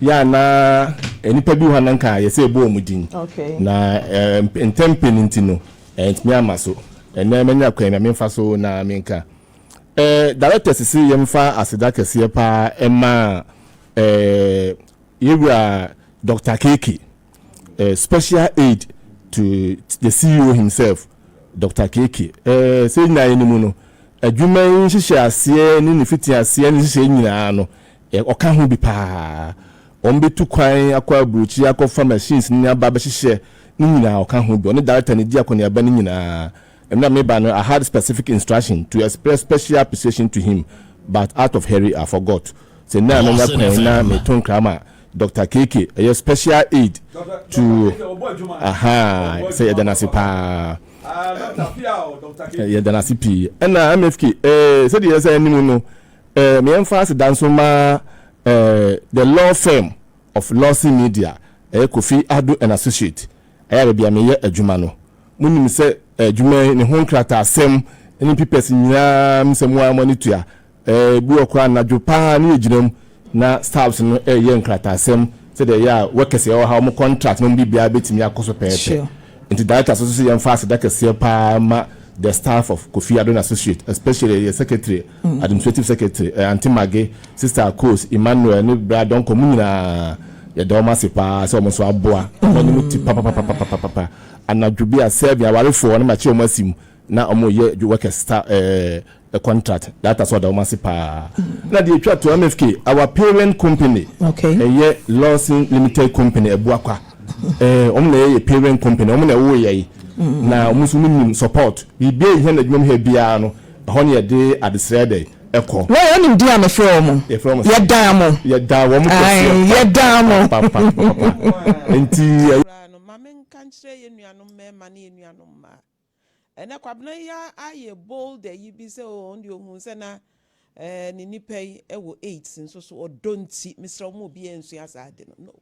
Yɛ a na nnipa bi wɔ hɔ a na nka yɛsɛ yɛbɔ wɔn din, na ntɛmpɛ no nti no, ɛntumi amma so. Ɛnnɛ manya kwan yi, ma memfa so na menka. Eh, directors se yɛmfa aseda kɛseɛ paa ɛma eh, yɛwura Doctor KK, eh, special aid to the CEO himself, Doctor KK. Eh, sɛ nyinaa yɛnim no, adwuma yi nhyehyɛ aseɛ ne ne fiti aseɛ ne nhyehyɛ nyinaa no, eh, ɔka ho bi paa. Wɔn bɛtu kwan akɔ aburokyi akɔfa machines ne aba bɛhyehyɛ ne nyinaa ɔka ho bi. Ɔne director ne di akɔneaba ne nyinaa. Mmerɛ a meba no, I had specific instruction to express special appreciation to him but out of hurry I forgot. Sɛ nnɛ a manya kwan na meto nkra ma Doctor KK, ɛyɛ special aid to ahaa, sɛ yɛda no ase paa. Yɛda no ase pii. Ɛna MFK, eh, sɛdeɛ yɛsɛ anim no, eh, meɛmfa aseda nso ma eh, the law firm of Lawson Media, ɛyɛ Kofi Addo and Associate, ɛyɛ a baabi a meyɛ adwuma no. Monim sɛ adwuma yi ne ho nkrataasɛm ne papers nyinaa mu sɛ mo ara mo ani tua. Ebi wɔ koraa anadwo paa ne yɛgyina mu na staffs no reyɛ nkrataasɛm sɛdeɛ ɛyɛ a workers a ɛwɔ ha wɔn contract ne wɔn biribiara bɛtumi akɔ so pɛɛpɛ. Nti directors nso sɛ yɛmfa aseda kɛseɛ paa ma the staff of Kofi Addo and Associate especially yɛ secretary, administrative secretary, Aunty Maggie, Sister Akos, Emmanuel ne Bra Donkor mo nyinaa yɛda wɔn ase paa sɛ wɔn nso aboa wɔn anim te papapapapapapa. Anadwo bi a Serbian awarefoɔ na makye wɔn asi mu na wɔreyɛ adwu workers sta eh, contract data so ɔda wɔn ase paa. Na deɛ ɛtwa to MFK our parent company Okay. ɛyɛ Lawson Limited Company Abuakwa eh, wɔn na ɛyɛ yɛ parent company wɔn na ɛwoo yɛn na wɔn nso wɔn nim support biribi a ɛhia no adwuma mu ha biara no ɛhɔ na yɛde adesrɛ dɛ ɛkɔ. Lawyer wonim din a mefrɛ wɔn? Yɛfrɛ wɔn sɛ? Yɛdaa mo. Yɛdaa wɔn Ae, kɛseɛ yɛdaa mo. papapapapapa nti ɛyɛ. Koraa no, ma menka nkyerɛ yɛn nuanom mmarima ne yɛn nuanom mmaa. Ɛnnɛ Kwabena yi ayɛ bold ayi bi sɛ oh ɔno deɛ ohuu sɛ na eh, ne nipa yi wɔ AIDS nso so ɔdɔ nti, mesrɛ wo ma obiara nsua saa ade no. No.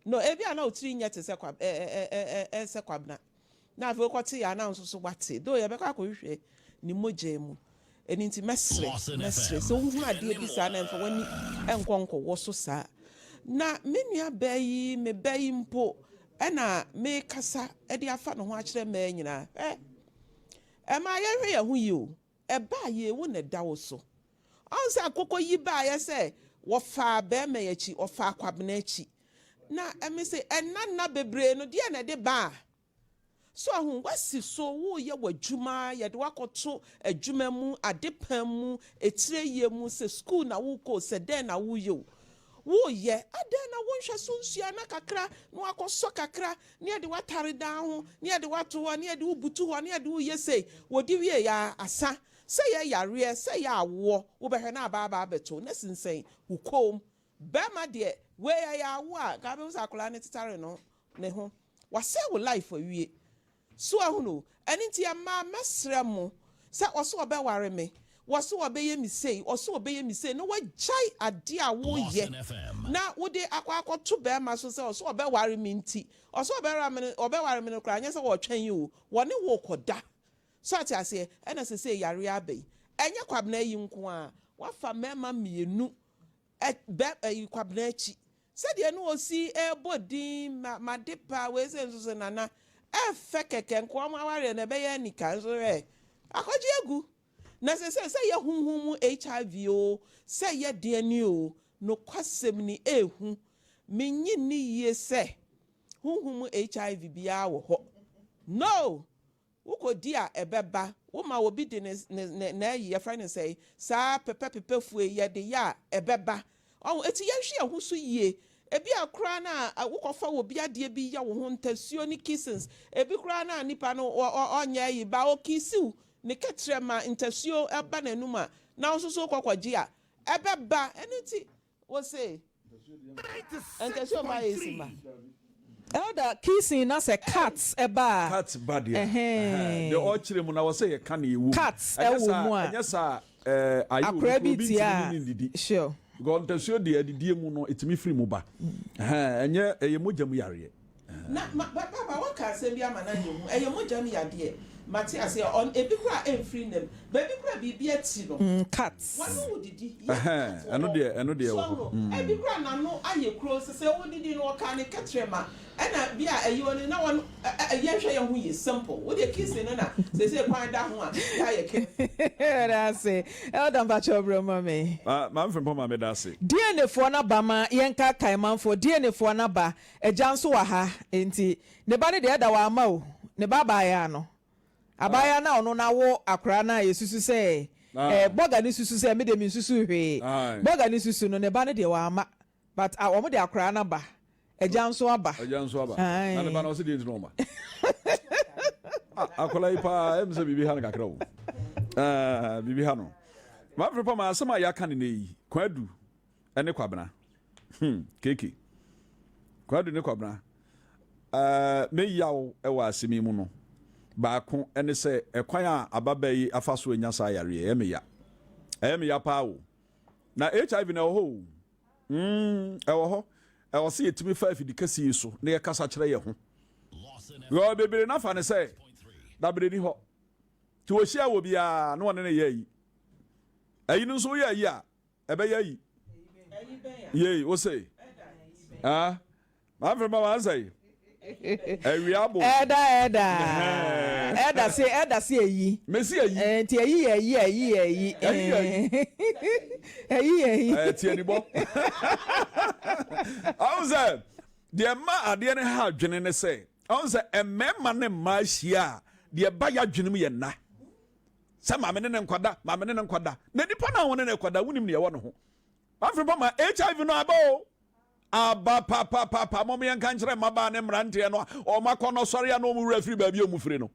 No, ebi a na wo tiri nyɛ te sɛ kwab ɛ ɛ ɛ ɛ sɛ Kwabena. Na afei wokɔte yɛ a na wo nso so woate. Though yɛbɛkɔ akɔhwehwɛ ne mogya mu. Ɛno nti mɛsrɛ, mɛsrɛ, sɛ wohunu adeɛ bi saa na mfa w'ani nkɔ nkɔwɔ so saa. Na me nua baa yi, me ba yi mpo, ɛna mekasa de afa ne ho akyerɛ mmaa nyinaa. Hwɛ, ɛmaa yɛnhwɛ yɛn ho yie o. Ɛbaa yie, wo na ɛda wo so. Ɔhu sɛ akokɔ yi baeɛ sɛ wɔfaa barima yi akyi, wɔfaa Kwabena akyi. Na ɛme se ɛnna nna bebree no, deɛ na ɛde baa? So ahu? Woasi so, woreyɛ w'adwuma, yɛde wo akɔto adwuma mu, adepam mu, etire-yɛ mu, sɛ sukuu na worekɔ o, sɛ dɛn na woreyɛ o, woreyɛ. Adɛn na wonhwɛ so nsua na kakra na woakɔsɔ kakra, na yɛde wo atare dan ho, na yɛde wo ato hɔ, na yɛde wo butu hɔ, na yɛde wo yɛ sei. Wɔdi wieeɛ ara, asa. Sɛ ɛyɛ yareɛ, sɛ ɛyɛ awoɔ, wobɛhwɛ na aba aba abɛto wo, na sinsɛn wo kɔn mu. Barima deɛ, wei ɛyɛ awoɔ a, nka wobɛhu sɛ akwadaa no tetare no ne ho. Wasɛe wo life awie. So ahunu o? Ɛno nti ɛmaa mɛsrɛ mo sɛ ɔse ɔbɛware me, wɔse ɔbɛyɛ me sei, ɔse ɔbɛyɛ me sei na wagyae adeɛ a woyɛ na wode akɔ akɔto barima so sɛ ɔse ɔbɛware me nti. Ɔse ɔbɛware me no, ɔbɛware me no koraa nyɛ sɛ ɔretwɛn o, wɔne wo rekɔda. So ate aseɛ? Ɛna sesei yareɛ aba yi. Ɛnyɛ Kwabena yi nko ara, wafa mmarima mmienu Ɛ bɛ ɛyi Kwabena akyi. Sɛdeɛ na ɔsi rebɔ din ma m'adepa wei sei nso so Nana ɛfɛ kɛkɛ nka wɔn awareɛ no ɛbɛyɛ anika nso hwɛ akɔgye agu. Na seesei sɛ ɛyɛ honhom mu HIV oo sɛ ɛyɛ deɛn ni oo nokwasɛm ni ɛɛhu. Mennye nni yie sɛ honhom mu HIV biara wɔ hɔ. No! Wokɔdi a ɛbɛba. Woma obi de ne ne ne n'ayi yɛfrɛ no sɛn saa pɛpɛpepɛfue yi yɛde yɛ a ɛbɛba. Ɔho eti yɛnhwɛ yɛn ho so yie. Ebi a koraa no a wokɔfa obi adeɛ bi yɛ wo ho ntasuo ne kissings ebi koraa no a nipa no ɔ ɔ ɔnyɛ ayi ba ɔkissiw ne kɛtrɛma ntasuo ba n'anum a na wo nso so wokɔ kɔgye a ɛbɛba. Ɛno nti Wose ntasuo mma yɛ si mma. Elder kissing na sɛ cut ba a. Cut ba deɛ a, ɛhɛn, deɛ ɔrekyerɛ mu no awɔ sɛ yɛka nea ɛwɔ mu. Cut Ɛnyɛ wɔ saa mu a. ɛnyɛ saa a, ɛɛ, ayɛ obi Akwadaa koraa bi obi tie ntumi a, ne no nnidi. sure. Because ntasuo deɛ adidie mu no ɛtumi firi mu ba. Ɛhɛn, ɛnyɛ, ɛyɛ mogya mu yareɛ. Na ma, pa, papa, woaka asɛm bi ama no ayɛ hu. Ɛyɛ mogya mu yadeɛ. Mate aseɛ, ɔn, ebi koraa ɛmfiri nna mu, baabi koraa biribi ati no. Mm, cut. Wɔne wo didi, yɛ Ɛhɛn, cut wɔ ɛno hɔ. deɛ, ɛno deɛ So ɛwɔ hɔ. ahu? Mm. Ebi koraa n'ano ayɛ kuro, sɛ sɛ wodidi no ɔkaa ne kɛtrɛma, ɛna bi a ɛyi ɔne na wɔn, ɛ, ɛ, yɛnhwɛ yɛn ho yie, simple. Wo deɛ kissing no na seesei kwan da ho a, yɛayɛ careful. Meda ase. Elder mpakyɛw brɛ ma me. Ah, Maame Frimpong ma meda ase. DNA foɔ no aba ma yɛnkaakae manfoɔ DNA foɔ no aba agya nso wɔ ha nti ne ba no deɛ ɛda wamma o ne ba abaayaa no abaayaa no a ɔno no awo akwadaa no a yɛsusu sɛ eh, bɔga no susu sɛ me deɛ mensusu hwee bɔga no susu no ne ba no deɛ wamma but ah, wɔn de akwadaa no aba agya nso aba agya nso aba na ne ba no ɔsɛ deɛ nti na ɔma ah, akwadaa yi paa ɛm sɛ biribi ha no kakra o ah, biribi ha no mafere pa ma asɛm a yɛaka ne nɛ yi kwadu ne Kwabena. Hmm, KK. Kwadu ne Kwabena. Uh, me yaw wɔ asɛm yi mu no, baako ne sɛ ɛkwan a ababaa yi afa so anya saa yareɛ ɛyɛ me ya. Ɛyɛ me ya paa o. Na HIV na ɛwɔ hɔ o. Mm, ɛwɔ hɔ. Ɛwɔ sɛ yɛtumi fa afidi kɛse yi so na yɛkasa kyerɛ yɛn ho. Wɔ bebree no afa ne sɛ dabere ni hɔ. Nti wɔhyia wɔ biara na wɔne no yɛ ayi. Ayi no nso woyɛ ayi a, Ɛbɛyɛ ayi. Yei, wo se. Ah, Manfred ma wansa yi. Awia bo. Ɛda ɛda. Ɛda se ɛda se ayi. Mesi ayi. Eh, nti ayi yɛ ayi ayi yɛ ayi. Ayi yɛ ayi. Ayi yɛ ayi. Eh, tie ni bɔ. Ahun sɛ deɛ mma adeɛ no ha adwene ne sɛ ahun sɛ mmarima ne mmaa hyia a deɛ ba yɛ adwene mu yɛ nna. Sɛ maame ne ne nkɔda, maame ne ne nkɔda. Na nipa no a wɔne no rekɔda, wonim nea ɛwɔ ne ho. Afei pa ma HIV no aba o. Aba papapapa. Mom yɛnka nkyerɛ mmabaa ne mmeranteɛ no a wɔn akɔnnɔ sɔre a na wɔn werɛ afiri baabi a wɔn firi no.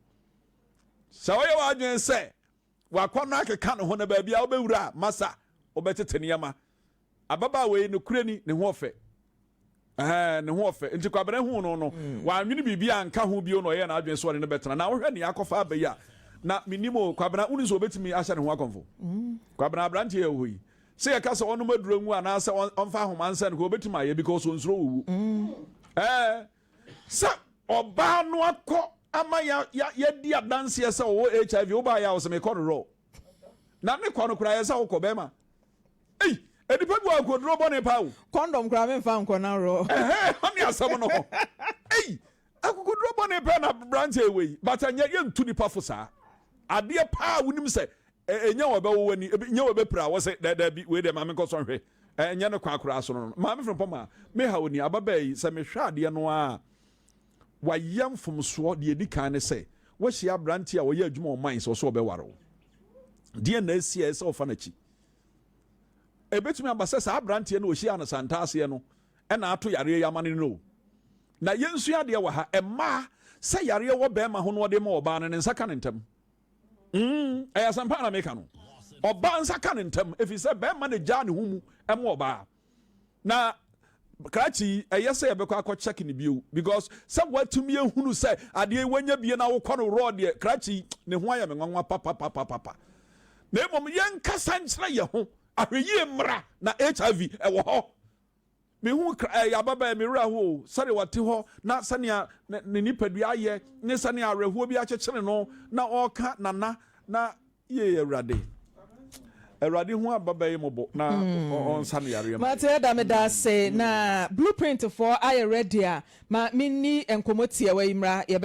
Sɛ woyɛ w'adwene sɛ wakɔnnɔ akeka ne ho na baabi a wobɛwura a, masa, wobɛtete nneɛma. Ababaawa yi, nokorɛ ni, ne ho ɔfɛ. Ɛhɛn, ne ho ɔfɛ. Nti Kwabena huu no no, wannwene biribi anka ho bio na ɔyɛɛ n'adwene sɛ ɔne no bɛtena. Na wohwɛ nea akɔfa aba yi a, na mennim o, Kwabena, wonim sɛ ɔbɛtumi ahyɛ ne ho akɔmfo? Kwabena, aberanteɛ yi a ɛwɔ hɔ yi, sɛ yɛka sɛ ɔnnom aduro nwu anaasɛ ɔmfa ahoma nsɛn no koraa, ɔbɛtumi ayɛ because ɔnsuro owu. Ɛɛ, sɛ ɔbaa no akɔ ama yɛadi adanseɛ sɛ ɔwɔ HIV, wobaeɛ a, ɔsɛ mekɔ no raw. Na ne kɔ no koraa, ɛyɛ sɛ wokɔ bɛrima. Ei, nnipa bi wɔ akokoduro bɔne paa o. Kɔndɔm koraa memfa nkɔ na worɔ. Ɛhɛn, ɔne asɛm no. Ei, akokoduro bɔne pɛɛ na aberanteɛ wei, but ɛnyɛ yɛntu nipa fo saa. Adeɛ paa wonim sɛ ɛnyɛ wɔ bɛwo w'ani, nyɛ wɔ bɛpira wɔ sɛ daabi wei deɛ maame nkɔsɔ nhwɛ. Ɛnyɛ ne kwan koraa so no. Maame Frimpong ma me haw ni, ababaa yi sɛ mehwɛ adeɛ no ara wayɛ mfomsoɔ. Deɛ ɛdi kan ne sɛ wahyia aberanteɛ a ɔyɛ adwuma wɔ mines ɔsɛ ɔbɛware wo. Deɛ na asi a ɛsɛ ɔfa n'akyi. Ebetumi aba sɛ saa aberanteɛ no a ɔhyiaa no Santaaseɛ no na ato yareɛ yi amane no o. Na yɛnsua adeɛ wɔ ha, mmaa, sɛ yareɛ wɔ barima ho na ɔde ma ɔbaa no, ne nsa ka no ntɛm. Mm, ɛyɛ asɛmpa na meka no. Ɔbaa nsa ka no ntɛm, ɛfiri sɛ barima na gyaa ne ho mu ma ɔbaa. Na krakye yi ɛyɛ sɛ yɛbɛkɔ akɔ check no bio because sɛ watumi ahunu sɛ adeɛ yi wanya bie na wokɔ no raw deɛ krakye yi ne ho ayɛ me nwanwa papapapapa. Na mmom yɛnkasa nkyerɛ yɛ ho ahwɛyie mmra na HIV ɛwɔ hɔ. Mehu ɛyɛ ababaa me werɛ ho o sɛdeɛ wɔte hɔ na sɛnea ne nipadua ayɛ ne sɛnea awerɛhoɔ bi akyekyere no na ɔreka nana na Yie Awurade. Awurade hu ababaa yi mɔbɔ na ɔnsa no yareɛ ma Mate ɛda meda ase na blueprint foɔ ayɛ ready a ma menni nkɔmmɔ tiawa yi mmra yɛbɛ.